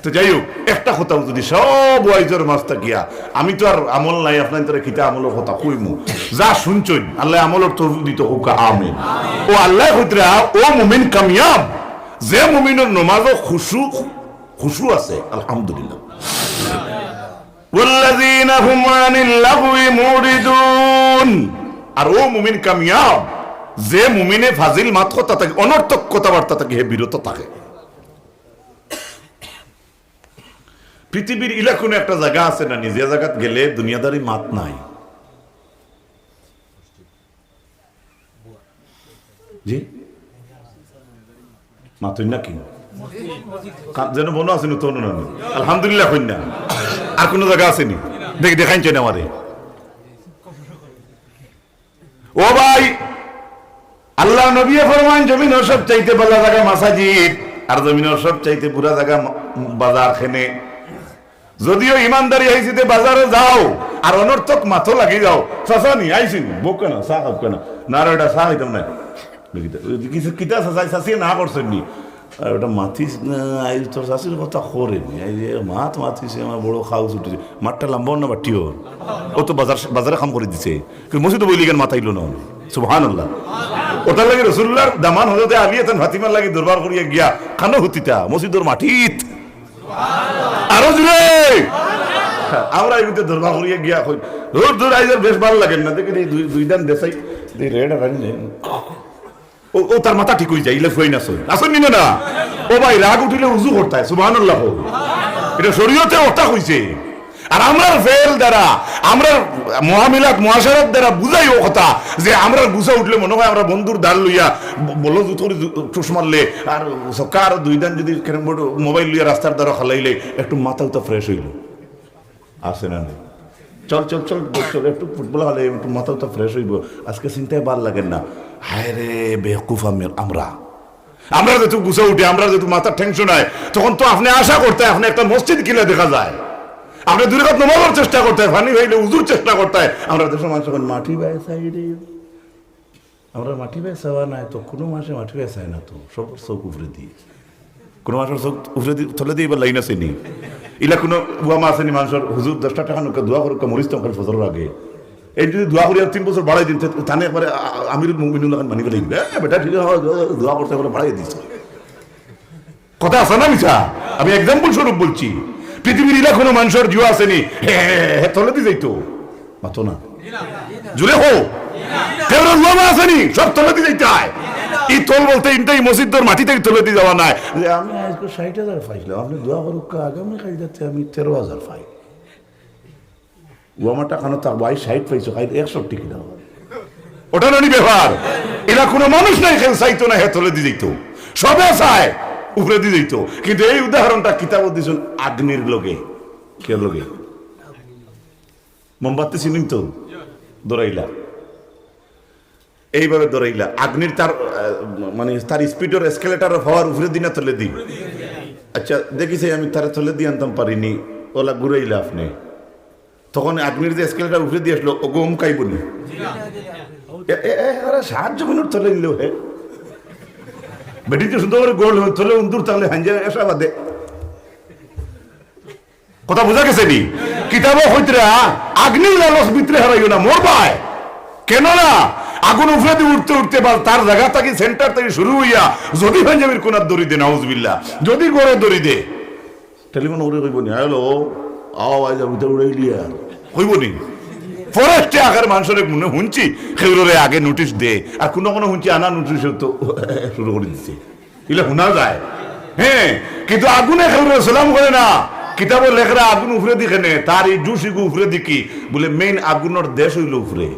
তো যাই হোক, একটা কথা যদি সব ওয়াইজর মাঝ থাকিয়া, আমি তো আর আমল নাই, আপনার তারা কিতা আমলর কথা কইমু, যা শুনছইন, আল্লায় আমলর তৌফিক দিতো কউক্কা, আমিন। ও আল্লায় কইতরা, ও মুমিন কামিয়াব, যে মুমিনর নমাজো খুশু, খুশু আছে, আলহামদুলিল্লাহ। ওয়াল্লাযীনা হুম আনিল লাগবি মুরিদুন। আর ও মুমিন কামিয়াব, যে মুমিনে ফাজিল মাত কথা থাকি, অনর্থক কথাবার্তা থাকি হে বিরত থাকে। পৃথিবীর ইলা কুনু একটা জাগা আছে না নি, যে জাগাত গেলে দুনিয়াদারি মাত নাই? জি? মাতইন না কি? কা-, যেন মনো আছে নতুন না নি? আলহামদুলিল্লাহ কইন না। আর কুনু জাগা আছে নি? দেখ-, দেখাইন চাই না আমারে। ও ভাই, আল্লাহর নবীয়ে ফরমাইন, জমিনর সবচাইতে ভালা জাগা মাসাজিদ, আর জমিনর সবচাইতে বুরা জাগা মা-, বাজার খেনে। যদিও ইমানদারি আইছি তে বাজারো যাও, আর অনর্থক মাতো লাগি যাও, চাচা নি আইছি নি, বউক্কা না, চা খাউক্কা না, না রে, ইটা চা খাইতাম না। কিতা চাচা, চাচিয়ে না করছইন নি? আর ওটা মাতিস না, আইজ তোর চাচির কথা করে নি, আইজ এ মাত মাতিছে, আমার বড় খাউস উঠেছে, মাতটা লাম্বা অর না বাট্টি অর, ও তো বাজার, বাজারে কাম করি দিছে, কিন্তু মসজিদো বইলে কেন মাতাইলো না? সুবহানাল্লাহ। ওটার লাগি রসুলুল্লাহর দামান হযরতে আলী এতান ফাতিমার লাগি দরবার করিয়া গিয়া কানো হুতিতা মসজিদর মাটিত। আরো জুরে। আমরা এগুতে দরবার করিয়া গিয়া কই, "দূর, দূর, আইজ আর বেশ ভালা লাগে না।" দেখি এই দুই, দুই দান দেশাই, এই রেড আর আনি নেই। ও, ও তার মাথা ঠিক অই যায়, ইলা ফুয়াইন আছে। আছে নি না, না? ও ভাই, রাগ উঠিলে উজু করতায়, সুবহানাল্লাহ কও। ইটা শরীয়তে ওটা কইছে। আর আমরার ফেল দ্বারা, আমরার মুআমিলাত, মুআশারাত দ্বারা বুঝাই ও কথা যে আমরার গুসা উঠলে মনে হয় আমরা বন্দুর ধার লইয়া ব-, বলো জুত করি জু-, চুষ মারলে আর সকার দুই দান যদি ক্যারম বোর্ড মোবাইল লইয়া রাস্তার দ্বারা খালাইলে একটু মাথা উতা ফ্রেশ অইল। আছে না নাই? চল, চল, চল, চল, একটু ফুটবল খেলে, একটু মাথা তো ফ্রেশ অইব। আজকে চিন্তায় ভালা লাগে না। হায় রে, বেকুফ আমি, আমরা। আমরা যেহেতু গুছা উঠে, আমরা যেহেতু মাথার টেনশন হয়, তখন তো আপনে আশা করতে, আপনে একটা মসজিদ কিলা দেখা যায়। আপনে দুই রাকাত নামাজর চেষ্টা করতে, পানি পাইলে উজুর চেষ্টা করতে। আমরা দেশর মানুষ এখন মাটি বায় চাই রে। আমরা মাটি বায় চাওয়া নাই তো, কুনু মানষে মাটি বায় চায় না তো, সবর চউখ উপরেদি। কুনু মানষর চউখ উপরেদি, তলেদি ইবার লাইন আছে নি? ইলা কুনু ওয়ামা আছে নি মানষর, "হুজুর, দশটা টেকা নেউক্কা, দোয়া করউক্কা, মরিচ তো কাল ফজরর আগে।" এই যদি দোয়া করি আর তিন বছর বাড়াই দিন, তে তানে একবারে আ-, আ-, আমিরুল মুমিনুল লাখান মানি ফেলাই দিবা। "এ, বেটা, ঠিক আছে, দোয়া করতে করে বাড়াই দিস।" কথা আছে না মিছা? আমি এক্সাম্পল স্বরূপ বলছি। পৃথিবীর ইলা কুনু মানষর জিও আছে নি, হে, হে, হে, হে, তলেদি যাইতো। মাতো না। জুরে কও। কেউর ওয়ামা আছে নি, সব তলেদি যাইতো হয়। ই তল বলতে ইনটাই মসজিদর মাটি থাকি তলেদি যাওয়া নায়। যে আমি আজকে ষাইট হাজার পাইলাম, আপনে দোয়া করউক্কা, আগামী কাল যাতে আমি তেরো হাজার পাই। ওয়ামাটা কানো থাকবো, আইজ ষাইট পাইছো, কাইল একশো টিকি দাও। ওটা নানি ব্যাপার। ইলা কুনু মানুষ নাই, কেউ চাইতো না, হে তলেদি যাইতো। সবে চায়, উপরেদি যাইতো। কিন্তু এই উদাহরণটা কিতাবো দিছইন আগ্নির লগে। কির লগে? মোমবাতি চিনইন তো? ধরাইলা। এইভাবে ধরাইলা। আগ্নির তার, আহ, মানে, তার স্পিডর এসকেলেটরর পাওয়ার উপরেদি না তলেদি? আচ্ছা, দেখি চাই, আমি তারে তলেদি আনতাম পারিনি, ওলা ঘুরাইলা আপনে। তখন আগ্নির যে এসকেলেটর উপরেদি আসলো, ও গম খাইব নি? এ, এ, এ, আরে, সাহায্য কোনো তলে নিলেও হে। বেটি তো সুন্দর করে গোল হয়ে তলে উন্দুর তাহলে হাঞ্জা এসা বাদে। কথা বুঝা গেছে নি? কিতাবো কইতরা, আগ্নির লালচ ভিতরে হারাইও না, মরবায়। কেননা আগুন উপরেদি উঠতে উঠতে বা তার জাগা থাকি সেন্টার থাকি শুরু অইয়া যদি পাঞ্জাবির কোনাত ধরি দে, নাউজুবিল্লাহ, যদি গড়ো ধরি দে, টেলিফোন করি কইব নি, "হ্যালো, আও, আইজ আমি তো উড়াইলি আর।" কইব নি? ফরেস্টে আগর মানষরে মনে হুনছি, কেউররে আগে নোটিশ দে, আর কুনু কুনু হুনছি আনা নোটিশ তো শুরু করি দিছে। ইলা হুনা যায়। হ্যাঁ, কিন্তু আগুনে কেউরে সালাম করে না। কিতাবো লেখরা আগুন উপরেদি কেনে, তার এই জুশ ইগু উপরেদি কি? বলে মেইন আগুনর দেশ অইলো উপরে।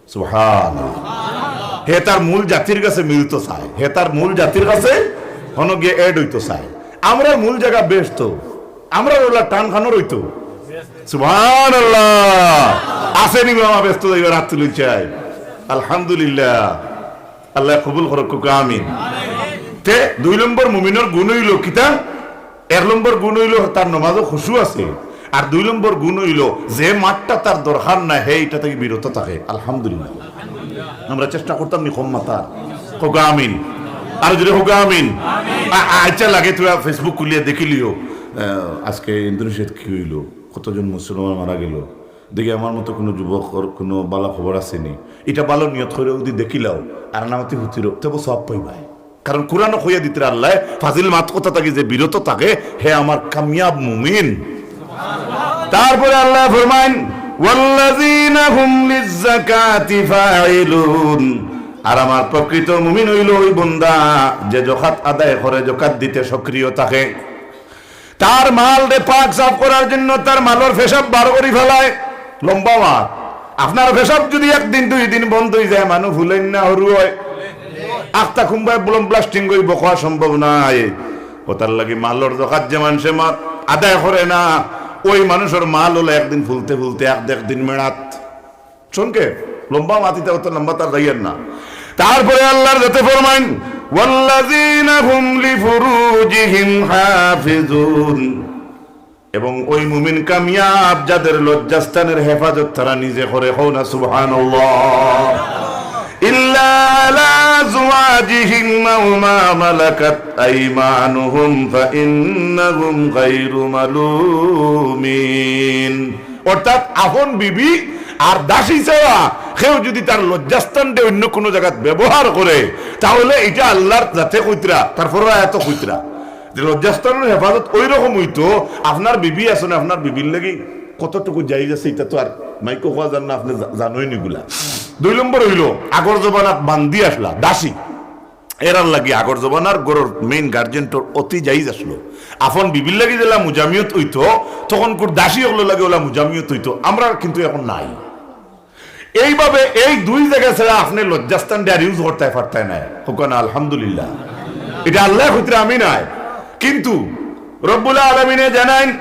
সুবহানাল্লাহ। হে তার মূল জাতির কাছে মিলতো চায়, হে তার মূল জাতির কাছে হনো গিয়া এড অইতো চায়। আমরার মূল জাগা বেহেস্ত, আমরার ওলা টান খানোর অইতো। সুবহানাল্লাহ। আছে নি মামা বেহেস্ত যাইবার? আত তুলি চাই। আলহামদুলিল্লাহ। আল্লায় কবুল করউক, কউক্কা আমিন। তে দুই নম্বর মুমিনর গুণ অইলো কিতা? এক নম্বর গুণ অইলো তার নমাজো খুশু আছে, আর দুই নম্বর গুণ অইলো যে মাতটা তার দরকার না, হে ইটা থাকি বিরত থাকে। আলহামদুলিল্লাহ। আমরা চেষ্টা করতাম নি কম মাতার? কউক্কা আমিন। আর যদি কউক্কা আমিন। আ-, আ-, আচ্ছা লাগে, তুমি Facebook খুলিয়া দেখিলিও, আহ, আজকে ইন্দোনেশিয়াত কি অইলো, কতজন মুসলমান মারা গেল। দেখি আমার মতো কুনু যুবকর কুনু ভালা খবর আছে নি? ইটা ভালা নিয়ত করি যদি দেখিলাও, আর নামাতি হুতিরো, তবু সওয়াব পাইবায়। কারণ কুরআনো কইয়া দিতরা আল্লায়, ফাজিল মাত কথা থাকি যে বিরত থাকে, হে আমার কামিয়াব মুমিন। তারপরে আল্লায় ফরমাইন, "ওয়াল্লাযীনা হুম লিজ্জাকাতি ফাইলুন।" আর আমার প্রকৃত মুমিন অইলো ওই বন্দা, যে জকাত আদায় করে, জকাত দিতে সক্রিয় থাকে। তার মালরে পাক সাফ করার জন্য তার মালর পেশাব বার করি ফালায়, লম্বা মাত। আপনার পেশাব যদি একদিন দুই দিন বন্ধ অই যায়, মানুষ ফুলেন না হরু হয়, আখতা কুম্বায় ব্লাস্টিং অইব, কওয়া সম্ভব নায়। ওটার লাগি মালর জকাত যে মানষে মা-, আদায় করে না, ওই মানুষর মাল অইলো একদিন ফুলতে ফুলতে এক দেড় দিন মেড়াত। সংক্ষেপ, লম্বা মাতিতে অত লম্বা তার যাইয়ের না। তারপরে আল্লাহর যাতে ফরমাইন, "ওয়াল্লাযীনা হুম লিফুরুজিহিম হাফিজুন।" এবং ওই মুমিন কামিয়াব যাদের লজ্জাস্থানের হেফাজত তারা নিজে করে, কও না সুবহানাল্লাহ। ইল্লা আলা আজওয়াজিহিম আও মা মালাকাত আইমানুহুম ফাইন্নাহুম গায়রু মালুমিন। অর্থাৎ আপন বিবি আর দাসী ছাড়া কেউ যদি তার লজ্জাস্থানটা অন্য কোনো জায়গাত ব্যবহার করে, তাহলে এটা আল্লাহর জাতে কইতরা, তারপর আয়াত কইতরা যে লজ্জাস্থানের হেফাজত ওই রকম হইতো, আপনার বিবি আছেন, আপনার বিবির লাগি কতটুকু জায়েজ আছে, এটা তো আর মাইকো কওয়া যার না, আপনি জা-, জানোই নিগুলা। দুই নম্বর হইল, আগর জমানাত বান্দি আসলা, দাসী, এরার লাগি আগর জমানার ঘরর মেইন গার্জেন্টর অতি জায়েজ আসলো। আপন বিবির লাগি যেলা মুজামিয়ত হইতো, তখন কুর দাসী হকলর লাগি ওলা মুজামিয়ত হইতো, আমরা কিন্তু এখন নাই। এইভাবে এই দুই জায়গা ছাড়া আপনি লজ্জাস্থান আর ইউজ করতে পারতেন না। হোক না, আলহামদুলিল্লাহ। এটা আল্লাহ কইতরা, আমি নাই। কিন্তু রব্বুল আলামিনে জানাইন,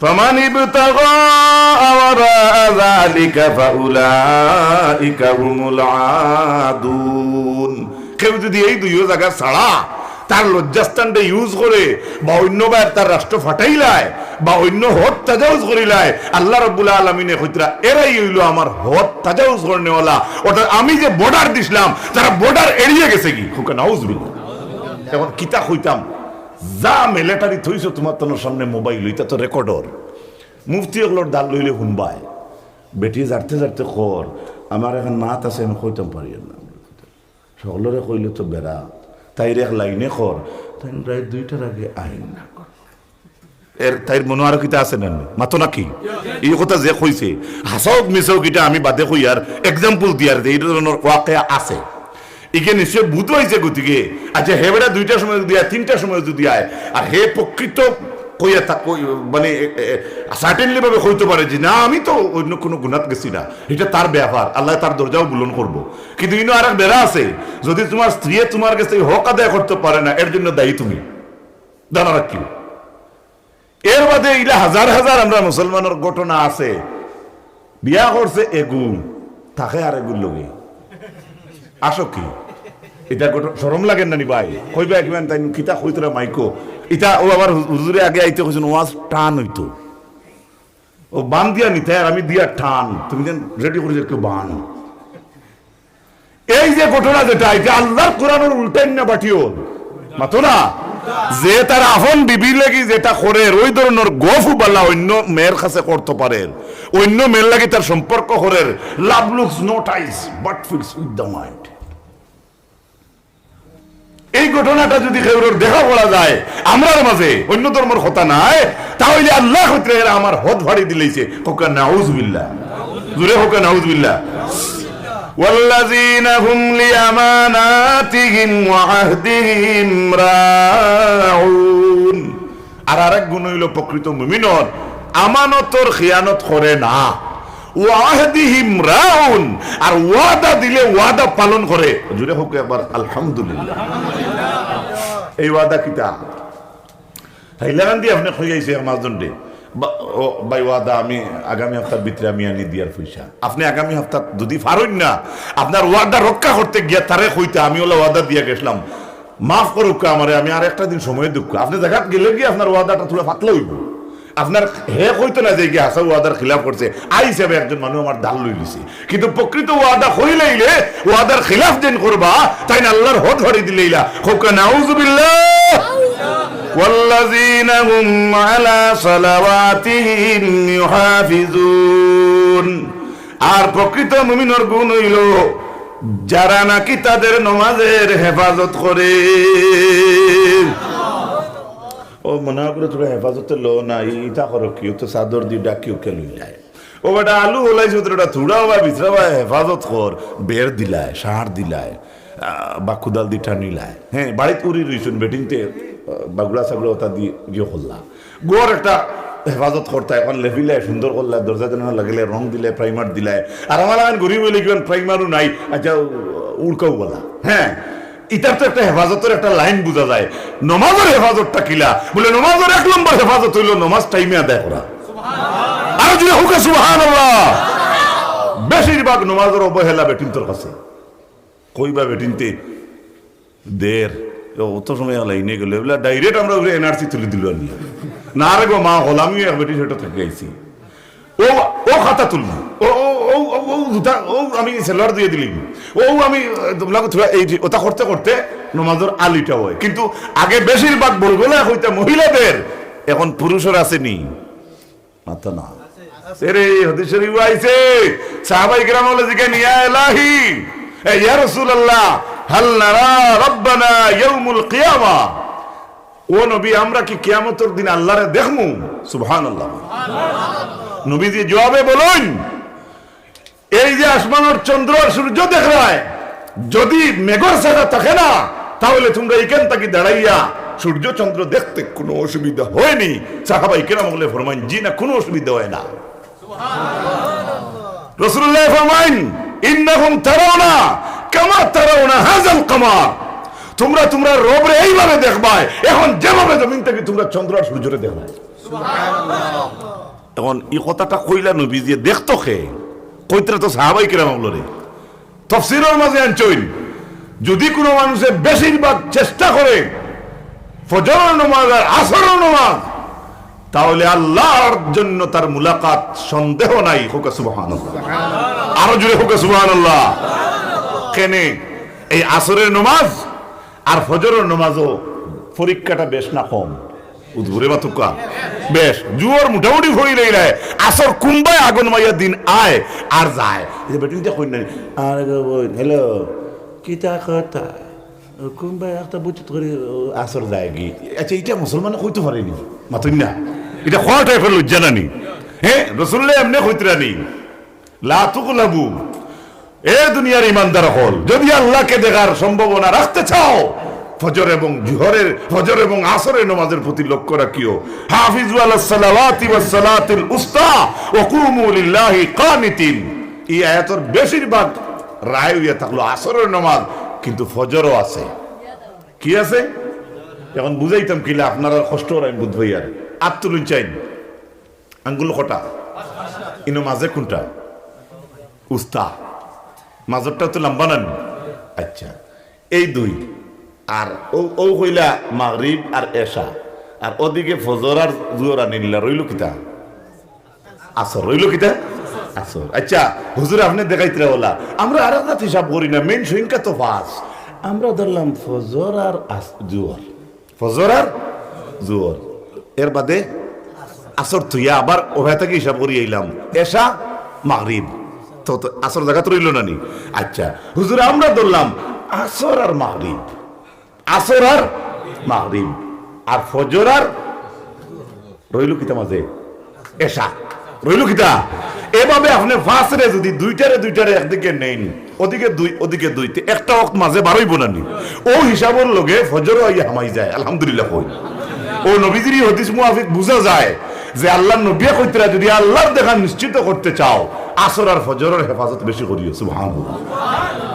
"ফামান ইবতাগা ওয়ারা যালিকা ফাউলাইকা হুমুল আদুন।" কেউ যদি এই দুইও জায়গা ছাড়া তার লজ্জাস্থানটা ইউজ করে বা অন্য বার তার রাষ্ট্র ফাটাইলায় বা অন্য হদ তাজাউজ করিলায়, আল্লাহ রাব্বুল আলামিনে কইতরা, এরাই হইল আমার হদ তাজাউজ করনেওয়ালা। অর্থাৎ আমি যে বর্ডার দিছিলাম, তারা বর্ডার এড়িয়ে গেছে কি? হোক না, নাউজুবিল্লাহ। এখন কিতা কইতাম, যা মিলিটারি থইছো তোমার তনোর সামনে মোবাইল, ইটা তো রেকর্ডর। মুফতি অকলর দাল লইলে হুনবায়। বেটি জারতে জারতে কর, আমার এখন মাত আছে, আমি কইতাম পারি না। সকলরে কইলে তো বেড়া, তাইর এক লাইনে কর, তাই রাইত দুইটার আগে আইন না। এর তাইর মনো আরো কিতা আছে না? মাতো নাকি? এই কথা যে কইছে, হাছা অউক মিছা অউক, ইটা আমি বাদে কইয়ার, এক্সাম্পল দিয়ার যে এই ধরনের ওয়াকিয়া আছে। ইগে নিশ্চয় বুধ হইছে গতিকে, আচ্ছা, হে বেটা দুইটার সময় যদি আয়, তিনটার সময় যদি আয়, আর হে প্রকৃত কইয়া থাক, কই-, মানে, এ, এ, সার্টেনলি ভাবে কইতে পারে যে, "না, আমি তো অন্য কোনো গুনাত গেছি না, এটা তার ব্যাপার, আল্লাহ তার দরজাও বুলন করবো।" কিন্তু ইনো আর এক বেড়া আছে, যদি তোমার স্ত্রীয়ে তোমার কাছে এই হক আদায় করতে পারে না, এর জন্য দায়ী তুমি। জানা রাখিও। এর বাদে ইলা হাজার হাজার আমরা মুসলমানের ঘটনা আছে, বিয়া করছে এগু, থাকে আর এগুর লগে। আসো কি? এটা ঘটনা শরম লাগে না নি ভাই? কইবা একবার তাই কিতা কইতরা মাইকো। এটা ও আবার হু-, হুজুরে আগে আইতে কইছেন, ওয়াজ টান হইতো। ও বান দিয়া নিতে আর আমি দিয়া টান। তুমি যেন রেডি করে যে কেউ বান। এই যে ঘটনা যেটা, এটা আল্লাহর কোরআনের উল্টাইন না বাটিও। মাতো না? যে তার আপন বিবির লাগি যেটা করের, ওই ধরনের গফ বালা অন্য মেয়ের কাছে করতে পারের, অন্য মেয়ের লাগি তার সম্পর্ক করের, love looks no ties but fills with the mind। এই ঘটনাটা যদি কেউর দেখা পড়া যায় আমরার মাঝে, অন্য ধর্মর কথা নাই, তাহলে আল্লাহ কইতরা এরা আমার হদ ফাড়ি দিলাইছে। হোক না, নাউজুবিল্লাহ। জোরে হোক না, নাউজুবিল্লাহ। ওয়াল্লাযীনা হুম লিআমানাতিহিম ওয়া আহদিহিম রাউন। আর আরেক গুণ হইল প্রকৃত মুমিনর আমানতর খিয়ানত করে না। ওয়া আহদিহিম রাউন, আর ওয়াদা দিলে ওয়াদা পালন করে। জোরে হোক একবার আলহামদুলিল্লাহ। এই ওয়াদা কিতা? হাইলাকান্দি আপনি কই আইছে এক মাসদণ্ডে, বা-, ও ভাই, ওয়াদা আমি আগামী হাপ্তার ভিতরে আমি আনি দিয়ার পয়সা। আপনি আগামী হাপ্তাত যদি পারইন না, আপনার ওয়াদা রক্ষা করতে গিয়া তারে কইতা, "আমি ওলা ওয়াদা দিয়া গেছিলাম, মাফ করুক্কা আমারে, আমি আর একটা দিন সময় দেউক্কা।" আপনি জাগাত গেলে গিয়া আপনার ওয়াদাটা থুড়া পাতলা হইব। আপনার হে কইতো না যে গিয়া হাছা ওয়াদার খিলাফ করছে, আই হিসাবে একজন মানুষ আমার দাল লই লিছে। কিন্তু প্রকৃত ওয়াদা কইলাইলে ওয়াদার খিলাফ যেন করবা, তাইন আল্লাহর হদ ফাড়ি দিলাইলা। হোক না, নাউজুবিল্লাহ। ওয়াল্লাযীনা হুম আলা সালাওয়াতিহিম ইউহাফিজুন। আর প্রকৃত মুমিনর গুণ হইল যারা নাকি তাদের নমাজের হেফাজত করে। ও মনে করে তোরা হেফাজতে লো না, ই-, ইতা করো কি, ও তো চাদর দি ডাকিও কে লইলায়। ও বেটা, আলু ওলাইছে, তোর ওটা থুড়া হবা, বিছরা হবা, হেফাজত কর, বের দিলায়, সার দিলায়, আহ, বা কুদাল দি টানিলায়। হ্যাঁ, বাড়িত উড়ি রইছুন, বেটিনতে, আহ, বাগুড়া সাগুড়া ওটা দি ইয়ে করলা। ঘর একটা হেফাজত করতা, এখন লেপিলায়, সুন্দর করলা, দরজা জানালা লাগিলে, রং দিলে, প্রাইমার দিলায়। আর আমার এখন গরিব হইলে কিমান প্রাইমারও নাই, আচ্ছা, উড়কাও বলা। হ্যাঁ, ইতার তো একটা হেফাজতর একটা লাইন বুঝা যায়। নমাজর হেফাজতটা কিলা? বলে, নমাজর এক নম্বর হেফাজত হইল নমাজ টাইমে আদায় করা। আরো জোরে হোক সুবহানাল্লাহ। বেশিরভাগ নমাজর অবহেলা বেটিন্তর কাছে। কইবা বেটিনতে দের, অত সময় এক লাইনে গেল, এগুলা ডাইরেক্ট আমরা উপরে এনআরসি তুলি দিল আর নিয়ে। না রে গো মা, হলামিও এক বেটি সেটা থেকে আইছি। ও, ও খাতা তুলবো, ও, ও, ও, ও, ও জুতা, ও আমি সেলোয়ার দিয়ে দিলি, ও আমি, আহ, তোমরা তো এই যে ওটা করতে করতে নমাজের আলিটা হয়। কিন্তু আগে বেশিরভাগ বলগোলা হইতে মহিলাদের, এখন পুরুষের আসেনি। মাথা না। এরে, হাদিস শরীফ আইছে, সাহাবাই কেরাম বলে জিজ্ঞাসা, "ইয়া ইলাহি, এ, ইয়া রাসূলুল্লাহ, হাল নারা রাব্বানা ইয়াউমুল কিয়ামা?" ও নবী, আমরা কি কিয়ামতের দিন আল্লাহরে দেখমু? সুবহানাল্লাহ। নবীজি জবাবে বলইন, এই যে আসমানের চন্দ্র আর সূর্য দেখরায়, যদি মেঘর ছায়া থাকে না, তাহলে তোমরা এখান থেকে দাঁড়াইয়া সূর্য চন্দ্র দেখতে কোনো অসুবিধা হয়নি। সাহাবাই কেরাম বলে ফরমাইন, "জি না, কোনো অসুবিধা হয় না।" রাসূলুল্লাহ ফরমাইন, "ইন্নাকুম তারাউনা কামা তারাউনা হাযাল কামার।" তোমরা তোমরা রবরে এইভাবে দেখবায়, এখন যেভাবে জমিন থেকে তোমরা চন্দ্র আর সূর্যরে দেখবায়। এখন ই কথাটা কইলা নবীজিয়ে, দেখতো কে? কইতরা তো সাহাবাই কেরাম অকলরে। তফসিরের মাঝে আনছইন, যদি কোনো মানুষে বেশিরভাগ চেষ্টা করে ফজরের নামাজ আর আসরের নামাজ, তাহলে আল্লাহর জন্য তার মুলাকাত সন্দেহ নাই। কউক্কা সুবহানাল্লাহ। আরো জোরে কউক্কা সুবহানাল্লাহ। কেনে এই আসরের নামাজ আর ফজরের নামাজও পরীক্ষাটা বেশ না কম? উদ্ভুরে মাতুক্কা। বেশ, জোহর মোটামুটি পড়ি লইলায়, আসর কুম্বায় আগন মাইয়া দিন আয় আর যায়। এই যে বেটিনটা কই নাই, আর গো বইন, হ্যালো, কিতা কথা? কুম্বায় একটা বুঝত করে, ও, আসর যায় কি? আচ্ছা, এটা মুসলমানে কইতে পারেনি, মাতুন না। এটা কওয়া টাইপের লজ্জা নানি? হ্যাঁ, রসুল্লাহ এমনি কইতরা নি। লা তুগলাবু। এ দুনিয়ার ইমানদার অকল, যদি আল্লাহকে দেখার সম্ভাবনা রাখতে চাও, ফজর এবং জোহরের, ফজর এবং আসরের নামাজের প্রতি লক্ষ্য রাখিও। হাফিজু আলাস সালাওয়াতি ওয়াস সালাতিল উস্তা ওয়া কুমু লিল্লাহি কানিতিন। এই আয়াতর বেশিরভাগ রায় হইয়া থাকলো আসরের নামাজ, কিন্তু ফজরও আছে। কি আছে? এখন বুঝাইতাম কিলা, আপনারা কষ্ট অর আমি বুঝবাই আর। আত তুলুন চাইন। আঙ্গুল কটা? ইনো মাঝে কোনটা? উস্তা। মাঝরটা তো লম্বা না নি? আচ্ছা, এই দুই। আর ও, ও কইলা মাগরিব আর এশা, আর ওদিকে ফজর আর জোহর আনিল্লা, রইল কিতা? আসর। রইল কিতা? আসর। আচ্ছা, হুজুর আপনে দেখাইতরা ওলা, আমরা আর একটা হিসাব করি না, মেইন সংখ্যা তো পাঁচ, আমরা ধরলাম ফজর আর আস-, জোহর। ফজর আর জোহর, এর বাদে আসর থইয়া আবার ওখান থেকে হিসাব করি আইলাম, এশা, মাগরিব। তো, তো আসর জাগাত রইল না নি? আচ্ছা, হুজুর, আমরা ধরলাম আসর আর মাগরিব, আসর আর মাগরিব, আর ফজর আর রইল কিতা মাঝে? এশা। রইল কিতা? এভাবে আপনে পাঁচরে যদি দুইটারে দুইটারে একদিকে নেইন, ওদিকে দুই, ওদিকে দুই, তে একটা ওয়াক্ত মাঝে বারইব না নি? ও হিসাবর লগে ফজরও আইয়া হামাই যায়, আলহামদুলিল্লাহ কই। ও নবীজির ই হাদিস মুআফিক বুঝা যায় যে আল্লাহর নবিয়ে কইতরা, যদি আল্লাহর দেখা নিশ্চিত করতে চাও, আসর আর ফজরের হেফাজত বেশি করিও। সুবহানাল্লাহ।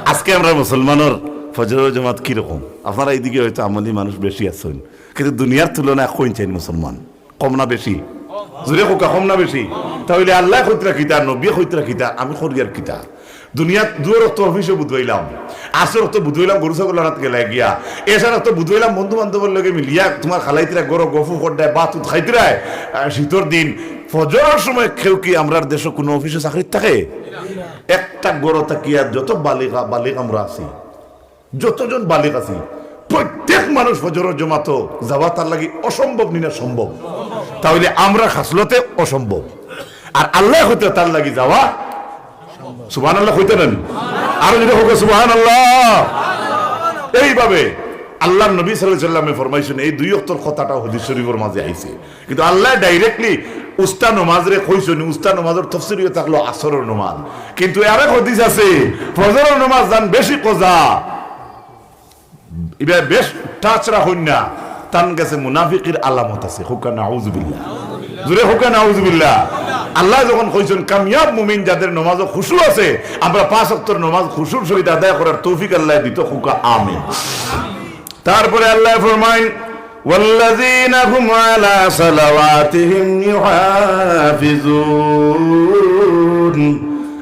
আজকে আমরা মুসলমানর ফজরের জমাত কিরকম? আপনারা এইদিকে হয়তো আমলি মানুষ বেশি আছেন, কিন্তু দুনিয়ার তুলনায় কইন চাইন মুসলমান। কম না বেশি? জোরে কউক্কা, কম না বেশি? তাহলে আল্লাহ কইতরা কিতা, নবী কইতরা কিতা, আমি করি আর কিতা? দুনিয়াত দুয়ার অক্ত অফিসে বুধবাইলাম, আসর অক্ত বুধবাইলাম গরু ছাগল আনাত গেলায় গিয়া, এশার অক্ত বুধবাইলাম বন্ধু বান্ধবর লগে মিলিয়া তোমার খালাইতরা গরো গফু করডায় বাত উত খাইতরায়, আহ, শীতর দিন। ফজরর সময় কেউ কি আমরার দেশো কোনো অফিসে চাকরিত থাকে? একটা গরো থাকিয়া যত বালিগা, বালিগ আমরা আছি, যতজন বালিগ আছি, প্রত্যেক মানুষ ফজরর জমাতো যাওয়া তার লাগি অসম্ভব নি না সম্ভব? তাহলে আমরা খাসলতে অসম্ভব, আর আল্লাহ কইতরা তার লাগি যাওয়া। সুবহানাল্লাহ কইতা না নি? আরো জোরে কউক্কা সুবহানাল্লাহ। এইভাবে আল্লাহর নবী সাল্লাল্লাহু আলাইহি ওয়াসাল্লামে ফরমাইছইন, এই দুই অক্তর কথাটা হাদিস শরীফর মাঝে আইছে। কিন্তু আল্লাহ directly উস্তা নমাজরে কইছইন, উস্তা নমাজর তফসির অইয়া থাকলো আসরর নমাজ। কিন্তু আরেক হাদিস আছে, ফজরর নমাজ যান বেশি কজা, ইবা বেশ touch রাখইন না, তান গেছে মুনাফিকির আলামত আছে। কউক্কা নাউজুবিল্লাহ। জোরে কউক্কা নাউজুবিল্লাহ। আল্লাহ যখন কইছইন কামিয়াব মুমিন যাদের নমাজো খুশু আছে, আমরা পাঁচ অক্তর নমাজ খুশুর সহিত আদায় করার তৌফিক আল্লাহ দিত। কউক্কা আমিন। তারপরে আল্লাহ ফরমাইন, "ওয়াল্লাযীনা হুম আলা সালাওয়াতিহিম ইউহাফিজুন।"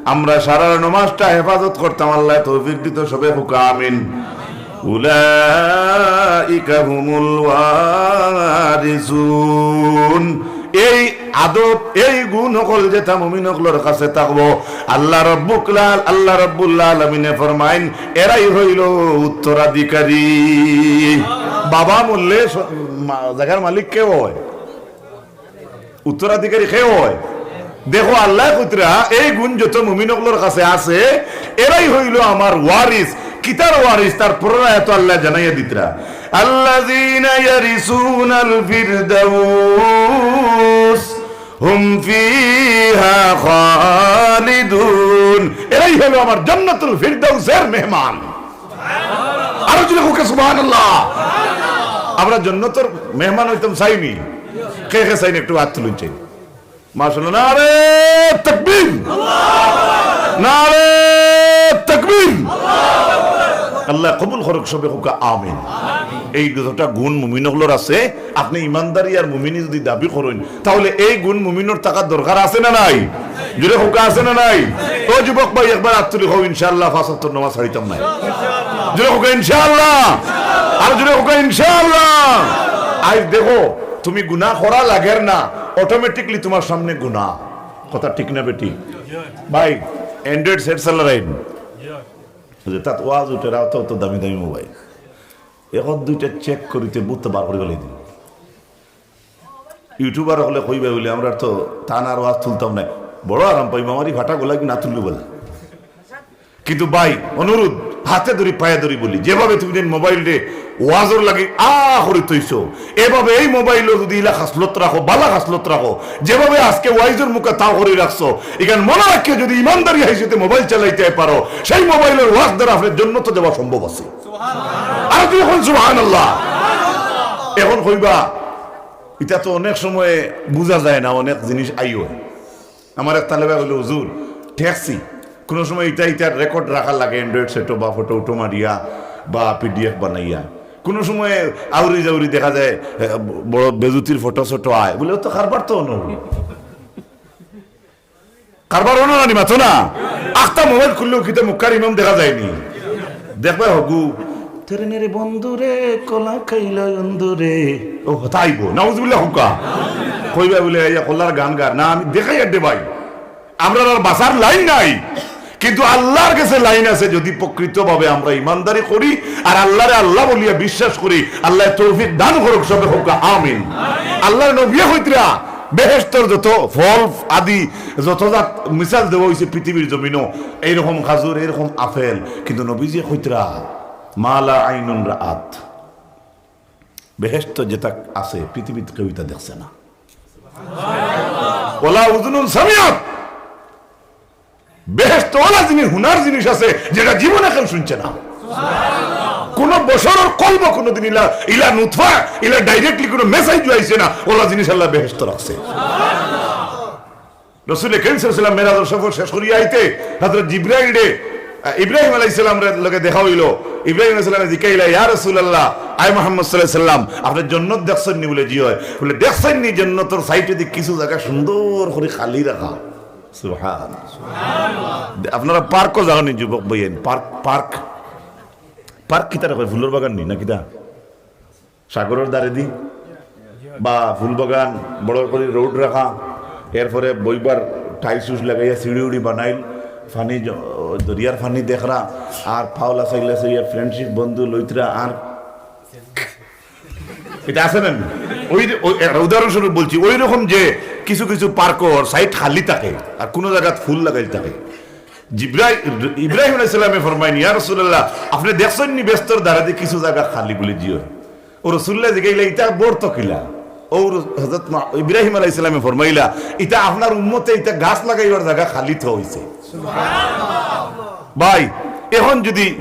আমরা সারা নমাজটা হেফাজত করতাম, আল্লাহ তৌফিক দিত, সবে কউক্কা আমিন। উলাইকা হুমুল ওয়ারিসুন। এই আদব, এই গুণ অকল যেটা মুমিন অকলর কাছে থাকবো, আল্লাহ রব্বুল আল-, আল্লাহ রব্বুল আলামিনে ফরমাইন, এরাই হইল উত্তরাধিকারী। বাবা মরলে স-, মা-, জাগার মালিক কে অয়? উত্তরাধিকারী কে অয়? দেখো, আল্লায় কইতরা, এই গুণ যত মুমিন অকলর কাছে আছে, এরাই হইল আমার ওয়ারিস। কিতার ওয়ারিস? তার পরের আয়াতো আল্লায় জানাইয়া দিতরা, আল্লাযীনা ইয়ারিসুনাল ফিরদাউস হুম ফিহা খালিদুন। এরাই হলো আমার জান্নাতুল ফিরদাউসের মেহমান। আরো জোরে কউক্কা সুবহানাল্লাহ। আমরা জান্নাতর মেহমান অইতাম চাইনি? কে কে চাইন একটু আত তুলুন চাই। মাশাআল্লাহ, নারে তাকবীর, নারে তাকবীর। আল্লায় কবুল করুক, সবে কউক্কা আমিন। এই যতটা গুণ মুমিন অকলর আছে, আপনে ইমানদারি আর মুমিনি যুদি দাবি করইন, তাহলে এই গুণ মুমিনর থাকার দরকার আছে না নাই? জোরে কউক্কা আছে না নাই? ও যুবক ভাই, একবার আত তুলি কও, ইনশাআল্লাহ পাঁচ ওয়াক্তর নামাজ ছাড়িতাম নায়। জোরে কউক্কা ইনশাআল্লাহ, আর জোরে কউক্কা ইনশাআল্লাহ। আইজ দেখো, তুমি গুনা করা লাগের না, automatically তুমার সামনে গুনা। কথা ঠিক না বেঠিক? ভাই, Android set চালাইন, যে তাত ওয়াজ উঠের, অত অত দামি দামি মোবাইল, এখন দুইটা check করিতে বুঝতে বার করি ফালাই দিন। YouTuber অকলে কইবা বুলে, আমরা তো তান আর ওয়াজ তুলতাম না, বড় আরাম পাইমু, আমার ই ফাটা গলা কি না তুললু বলে। কিন্তু ভাই, অনুরোধ, হাতে ধরি, পায়ে ধরি বলি, যেভাবে তুমি দিন মোবাইলরে ওয়াজর লাগি আ করি থইছো, এভাবে এই মোবাইলও যুদি ইলা খাসলত রাখো, বালা খাসলত রাখো, যেভাবে আজকে ওয়াইজর মুখে তাও করি রাখছো, ইখান মনে রাখিও, যুদি ইমানদারি হাইসিতে মোবাইল চালাইতে পারো, সেই মোবাইলর ওয়াজ দ্বারা আপনার জান্নাতো যাওয়া সম্ভব আছে। আর তুই এখন সুবহানাল্লাহ। এখন কইবা, ইটা তো অনেক সময় বুঝা যায় না, অনেক জিনিস আইও। আমার এক তালেবে কইল, "হুজুর, ঠেকছি, কুনু সময় ইটা ইটার record রাখা লাগে, Android set-ও বা ফটো উটো মারিয়া বা PDF বানাইয়া। কুনু সময় আউরি জাউরি দেখা যায়, এ, বড় বেজুতির ফটো সটো আয়।" বুলে, "ও তো কারবার তো অনো।" কারবার অনো না নি, মাতো না? আখতা মোবাইল খুললেও কিতা মুক্কার ইমাম দেখা যায়নি? দেখবে হগু, "তেরে নেরে বন্ধু রে, কলা খাইল অন্ধু রে।" ও, হতা আইবো, নাউজুবিল্লাহ কউক্কা। কইবা বুলে, "ইয়া কলার গান গার।" না, আমি দেখাই আর দে ভাই। আমরার আর বাঁচার লাইন নাই, কিন্তু আল্লাহর গেছে লাইন আছে। যুদি প্রকৃতভাবে আমরা ইমানদারি করি আর আল্লাহরে আল্লাহ বলিয়া বিশ্বাস করি, আল্লায় তৌফিক দান করুক, সবে কউক্কা আমিন। আল্লাহর নবিয়ে কইতরা, বেহেশতর যত ফল আদি, যত জাত মিসাল দেওয়া অইছে পৃথিবীর জমিনো, এইরকম খাজুর, এইরকম আপেল, কিন্তু নবীজিয়ে কইতরা, "মা লা আইনুন রাআত।" বেহেশত যেটা আছে, পৃথিবীত কেউ ইটা দেখছে না। ওয়ালা উযুনুন সামিআত। বেহেশত ওলা জিনিস, হুনার জিনিস আছে, যেটা জীবনে কেউ শুনছে না। কোন বশরর কলবো কোনদিন ইলা, ইলা নুতফা, ইলা directly কোন message আইছে না, ওলা জিনিস আল্লায় বেহেশত রাখছে। রসুল করিম সাল্লাল্লাহু আলাইহি ওয়াসাল্লাম মেরাজর সফর শেষ করিয়া আইতে হযরত জিব্রাইলরে, আহ, ইব্রাহিম আলাইহিস সালামর লগে দেখা অইলো। ইব্রাহিম আলাইহিস সালামে জিকাইলা, "ইয়া রাসূলুল্লাহ, আয় মুহাম্মদ সাল্লাল্লাহু আলাইহি ওয়াসাল্লাম, আপনে জন্নত দেখছইন নি?" বুলে, "জি অয়।" বুলে, "দেখছইন নি জন্নতর সাইডেদি কিছু জাগা সুন্দর করি খালি রাখা?" সুবহান। আপনারা পার্কও যাওনি যুবক ভাইয়াইন, পার্ক, পার্ক, পার্ক কিতারে কয়? ফুলর বাগান নি না কিতা? সাগরর ধারেদি বা ফুল বাগান, বড় করি road রাখা, এরপরে বইবার tiles উইলস লাগাইয়া সিঁড়ি উড়ি বানাইল, পানি জ-, দরিয়ার পানি দেখরা, আর পাওলা চাইলা চাইয়া friendship বন্ধু লইতরা, আর ইটা আছে না? ওই, ওই একটা উদাহরণস্বরূপ বলছি, ওই রকম যে কিছু কিছু পার্কর সাইড খালি থাকে আর কোনো জাগাত ফুল লাগাইল থাকে। জিব্রাই-, ইব্রাহিম আলাইহিস সালামে ফরমাইন, "ইয়া রাসূলুল্লাহ, আপনে দেখছইন নি বেহেশতর ধারেদি কিছু জাগা খালি?" বুলে, "জি অয়।" ও রাসূলুল্লাহ জিগাইলা, "ইটা অর্থ কিলা?" ও হযরত মা-, ইব্রাহিম আলাইহিস সালামে ফরমাইলা, "ইটা আপনার উম্মতে ইটা গাছ লাগাইবার জাগা খালি তো অইছে।" ভাই, এখন যুদি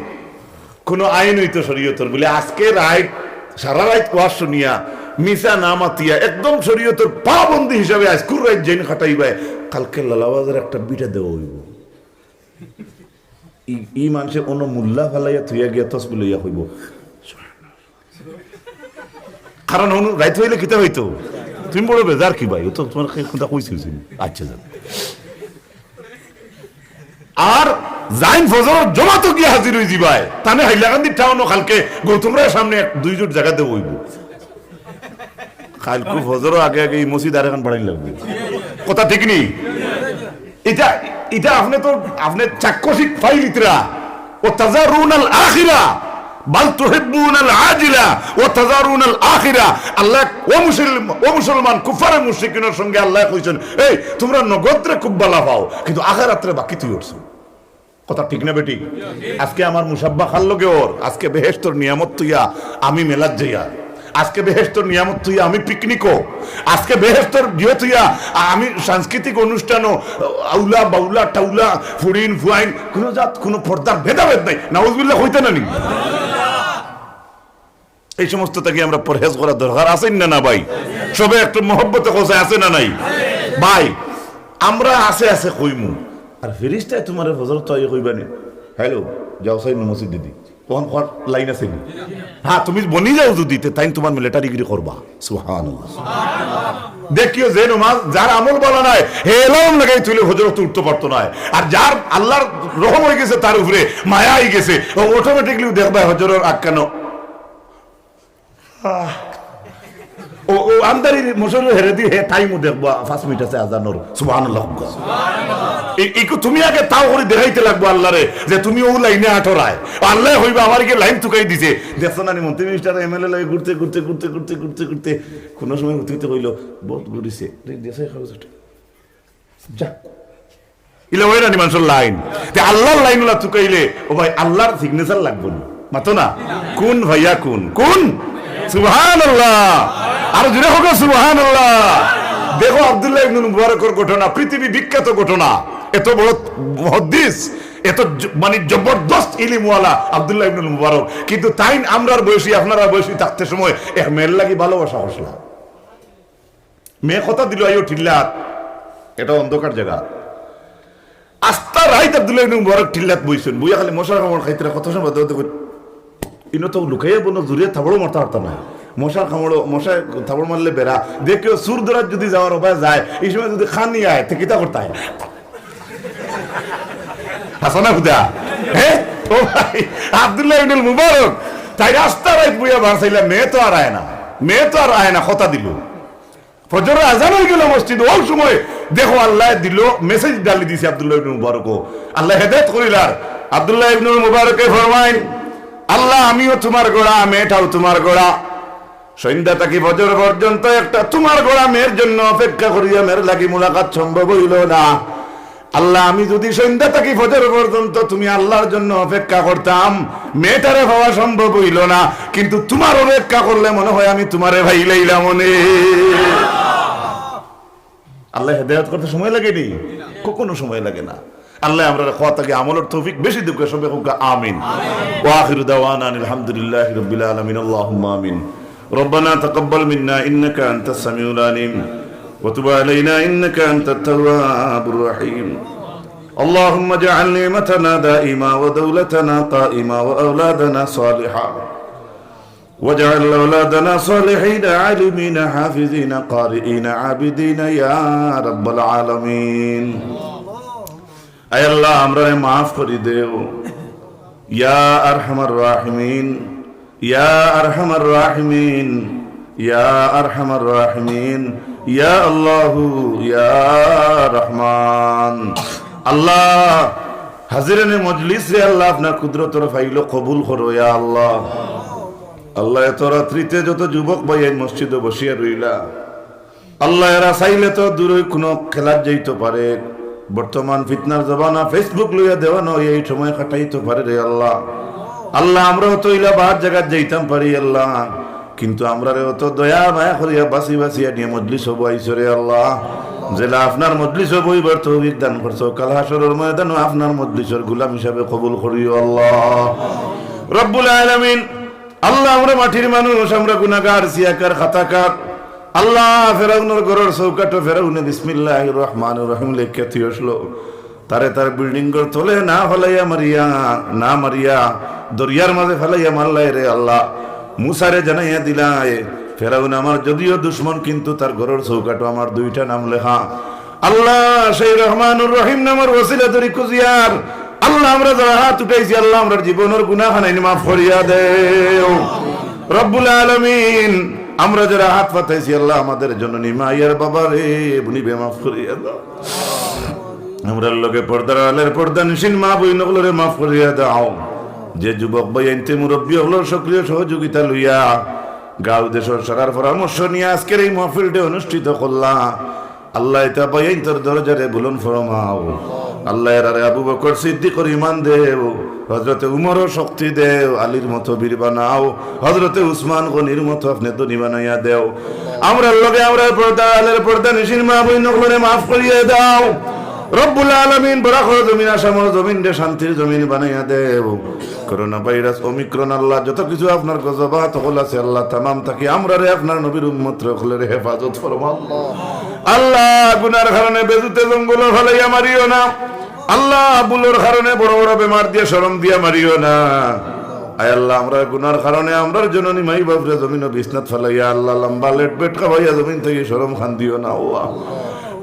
কুনু আইন অইতো শরীয়তর, বুলে আজকে রাইত, সারা রাইত ওয়াজ শুনিয়া, মিছা না মাতিয়া, একদম শরীয়তর পাবন্দি হিসাবে আইজকুর রাইত যেইন কাটাইবায়, কালকে লালাবাজারে একটা বিটা দেওয়া অইবো। ই, ই মানষে অনো মুল্লা ফালাইয়া থুইয়া গিয়া তসবি লইয়া কইবো। কারণ অনো রাইত অইলে কিতা অইতো? তুমি বড় বেজার কি ভাই? ও তো তুমার কথা কইছি, কইছি। আচ্ছা, যাক। আর যাইন ফজরর জমাতো গিয়া হাজির অইযিবায়, তানে হাইলাকান্দি টাউনো কালকে গৌতম রায়ের সামনে এক দুই জোট জাগাত অইবো। কালকু ফজরর আগে আগে ই মসজিদ আরেকখান বাড়াইন লাগবো। কথা ঠিক নি? ইটা, ইটা আপনে তো, আপনে চাক্ষুষিক ফাইল ইতরা। ওয়া তাজারুনাল আখিরা, বাল তুহিব্বুনাল আজিলা, ওয়া তাজারুনাল আখিরা। আল্লায়, ও মুসলমান, ও মুসলমান, কুফফারে মুশরিকিনর সঙ্গে আল্লায় কইছইন, "এই, তুমরা নগদরে খুব বালা পাও, কিন্তু আখিরাতরে বাকি থুই অইছো।" কথা ঠিক না বেঠিক? আজকে আমার মুসাব্বা কার লগে অর, আজকে বেহেশতর নিয়ামত থুইয়া আমি মেলাত যাইয়ার, আজকে বেহেশতর নিয়ামত থুইয়া আমি পিকনিকো, আজকে বেহেশতর ইয়ে থুইয়া আমি সাংস্কৃতিক অনুষ্ঠানো আউলা বাউলা টাউলা ফুড়িন ফুয়াইন কোনো জাত কোনো পর্দার ভেদাভেদ নাই। নাউজুবিল্লাহ কইতা না নি? এই সমস্ত থাকি আমরা পরহেজ করা দরকার আছে না, না ভাই? সবে একটু মহব্বতে কওছে আছে না নাই? ভাই, আমরা আছে আছে কইমু, আর ফিরিস্তায় তুমারে ফজর তো আইয়া কইবা নি, "হ্যালো, যাও সাইন মসজিদ দিদি।" তখন কর লাইন আছে নি? হ্যাঁ, তুমি বনি যাও যদি, তে তাইন তুমার মিলিটারিগিরি করবা। সুবহানাল্লাহ। দেখিও যে নমাজ, যার আমল বালা নাই, হে এলার্ম লাগাই তুলে ফজর তো উঠতে পারতো না। আর যার আল্লাহর রহম অই গেছে, তার উপরে মায়া অই গেছে, ও অটোমেটিকলি দেখবা ফজরর আক্কানো আহ। ও, ও আন্দারি মশারি হেরে দি হে টাইমও দেখবা, পাঁচ মিনিট আছে আজানর। সুবহানাল্লাহ। ই-, ইকু তুমি আগে তাও করি দেখাইতে লাগবো আল্লাহরে যে তুমি ও লাইনে আটরায়। আল্লায় কইবা, "আমার কি লাইন তুকাই দিছে?" দেখছো না নি, মন্ত্রী মিনিস্টার এমএলএ লাগে ঘুরতে, ঘুরতে, ঘুরতে, ঘুরতে, ঘুরতে, ঘুরতে, কোনো সময় ঘুরতে ঘুরতে কইলো, "বহুত ঘুরিছে, রে, দেশে খাওয়া যাচ্ছে।" যা। ইলা অয় না নি মানষর লাইন। তে আল্লাহর লাইন ওলা তুকাইলে, ও ভাই, আল্লাহর সিগনেচার লাগবো না। মাতো না? কুন ভাইয়া কুন? কুন? সুবহানাল্লাহ। আর জোরে হোক সুবহানাল্লাহ। দেখো আব্দুল্লাহ ইবনুল মুবারকর ঘটনা, পৃথিবী বিখ্যাত ঘটনা। এত বড় মুহাদ্দিস, এত জ-, মানে জবরদস্ত ইলিমওয়ালা আব্দুল্লাহ ইবনুল মুবারক। কিন্তু তাইন আমরার বয়সী, আপনারার বয়সী থাকতে সময় এক মেয়ের লাগি ভালোবাসা করছিলা। মেয়ে কথা দিল, আইও টিল্লাত, এটা অন্ধকার জাগা। আস্তা রাইত আব্দুল্লাহ ইবনে মুবারক টিল্লাত বইছইন, বইয়া খালি মশার কামড় খাইতরা, কত সময় বাদে বাদে কই, ইনো তো লুকাইয়া বনো জুরে থাবড়ও মারতা পারতা না। মশার কামড়, মশায় থাবড় মারলে বেড়া, দেখিও চুর ধরার যদি যাওয়ার উপায় যায়, এই সময় যদি খানি আয়, তে কিতা করতা অয়? হাসানা হুদা, হ্যাঁ? ও ভাই, আব্দুল্লাহ ইবনুল মুবারক, তাই আস্তা রাইত বইয়া ভাত চাইলা, মেয়ে তো আর আয় না, মেয়ে তো আর আয় না, কথা দিল। ফজরর আজান অই গেল মসজিদ, ওই সময় দেখো আল্লায় দিল, মেসেজ ডালি দিছে আব্দুল্লাহ ইবনে মুবারকও। আল্লায় হেদায়েত করিলার। আব্দুল্লাহ ইবনে মুবারকে ফরমাইন, "আল্লাহ, আমিও তুমার ঘোড়া, মেয়েটাও তুমার ঘোড়া। সন্ধ্যা থাকি ফজর পর্যন্ত একটা তুমার ঘোড়া মেয়ের জন্য অপেক্ষা করিয়া মেয়ের লাগি মুলাকাত সম্ভব অইল না। আল্লাহ, আমি যদি সন্ধ্যা থাকি ফজর পর্যন্ত তুমি আল্লাহর জন্য অপেক্ষা করতাম, মেয়েটারে পাওয়া সম্ভব অইল না, কিন্তু তুমার অপেক্ষা করলে মনে হয় আমি তুমারে পাইলাইলাম অনে।" আল্লায় হেদায়েত করতে সময় লাগে নি? কখনো সময় লাগে না। আল্লায় আমরারে কথা থাকি আমলর তৌফিক বেশি দেউক্কা, সবে কউক্কা আমিন। ওয়া আখিরু দাওয়ানা আনিল হামদুলিল্লাহি রাব্বিল আলামিন। আল্লাহুম্মা আমিন। ربنا تقبل منا إنك أنت السميع العليم وتب علينا إنك أنت التواب الرحيم. اللهم اجعل نعمتنا دائمة ودولتنا قائمة وأولادنا صالحة واجعل أولادنا صالحين عالمين حافظين قارئين عابدين يا رب العالمين. আয় আল্লাহ, আমরারে মাফ করি দেও। ইয়া আরহামার রাহিমিন, ইয়া আরহামার রাহিমিন, ইয়া আরহামার রাহিমিন, ইয়া আল্লাহু, ইয়া রহমান। আল্লাহ, হাজিরানে মজলিসরে আল্লাহ আপনার কুদরতর ফাইলো কবুল করো, ইয়া আল্লাহ। আল্লাহ, এত রাত্রিতে যত যুবক ভাইয়াইন মসজিদো বসিয়া রইলা, আল্লাহ, এরা চাইলে তো দূরই কোনো খেলাত যাইতো পারে। বর্তমান ফিতনার জমানা, Facebook লইয়া দেওয়ানা অইয়া এই সময় কাটাইতো পারে রে আল্লাহ। আল্লাহ, আমরাও তো ইলা বাদ জাগাত যাইতাম পারি আল্লাহ, কিন্তু আমরারে অত দয়া মায়া করিয়া বাছি বাছিয়া নিয়া মজলিসো বওয়াইছো রে আল্লাহ। যেলা আপনার মজলিসো বইবার তৌফিক দান করছো, কাল হাশরর ময়দানো আপনার মজলিসর গোলাম হিসাবে কবুল করিও আল্লাহ। রব্বুল আলামিন, আল্লাহ, আমরা মাটির মানুষ, আমরা গুনাহগার, সিয়াকার, খাতাকার। আল্লাহ, ফেরাউনর ঘরর চৌকাঠো ফেরাউনে বিসমিল্লাহির রহমানির রহিম লেখিয়া থুই আসলো। তারে তার বিল্ডিং ঘর তলে না ফালাইয়া মারিয়া, না মারিয়া, দরিয়ার মাঝে ফালাইয়া মারলায় রে আল্লাহ। মুসারে জানাইয়া দিলায়, ফেরাউন আমার যদিও দুশমন, কিন্তু তার ঘরর চৌকাঠো আমার দুইটা নাম লেখা। আল্লাহ, সেই রহমানুর রহিম নামর ওসিলা ধরি খুজিয়ার আল্লাহ, আমরা যারা হাত উঠাইছি, আল্লাহ, আমরার জীবনর গুনাহ খানাইন মাফ করিয়া দেও। রব্বুল আলামিন, আমরা যারা হাত পাতাইছি, আল্লাহ, আমাদের জননী মা আর বাবারে, বুনিবে মাফ করিয়া দাও। আমরার লগে পর্দার আড়ালের পর্দানিশীন মা বইন অকলরে মাফ করিয়া দাও। যে যুবক ভাইয়াইন্তে মুরব্বী অকলর সক্রিয় সহযোগিতা লইয়া, গাঁও দেশর সারার পরামর্শ নিয়া আজকের এই মাহফিলটা অনুষ্ঠিত করলা, আল্লাহ, ইতা ভাইয়াইন্তর দরজারে বুলন্দ ফরমাও। আল্লাহ, এরারে আবু বকর সিদ্দিকর ইমান দেও, হযরতে উমরর শক্তি দেও, আলীর মতো বীর বানাও, হযরতে উসমান গনির মতো আপনে ধনী বানাইয়া দেও। আমরার লগে আমরার পর্দার আড়ালের পর্দানিশীন মা বইন অকলরে মাফ করিয়া দাও। রব্বুল আলামিন, বরাকর জমিন, আসামর জমিনরে শান্তির জমিন বানাইয়া দেও। করোনা ভাইরাস, ওমিক্রন, আল্লাহ, যত কিছু আপনার গজবাত অকল আছে, আল্লাহ, তামাম থাকি আমরারে আপনার নবীর উম্মত অকলরে হেফাজত ফরমাও। আল্লাহ, গুনার কারণে বেজুতে জঙ্গলো ফালাইয়া মারিও না। আল্লাহ, ভুলর কারণে বড় বড় বেমার দিয়া শরম দিয়া মারিও না। আয় আল্লাহ, আমরার গুনার কারণে আমরার জননী মাই বাপরে জমিনো বিছনাত ফালাইয়া, আল্লাহ, লম্বা লেট বেট খাবাইয়া জমিন থাকি শরম খান দিও না, আল্লাহ।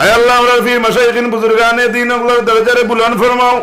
আয় আল্লাহ, আমরার পীর মাশায়েখিন বুজুর্গানে দিন অকলর দরজারে বুলন্দ ফরমাও।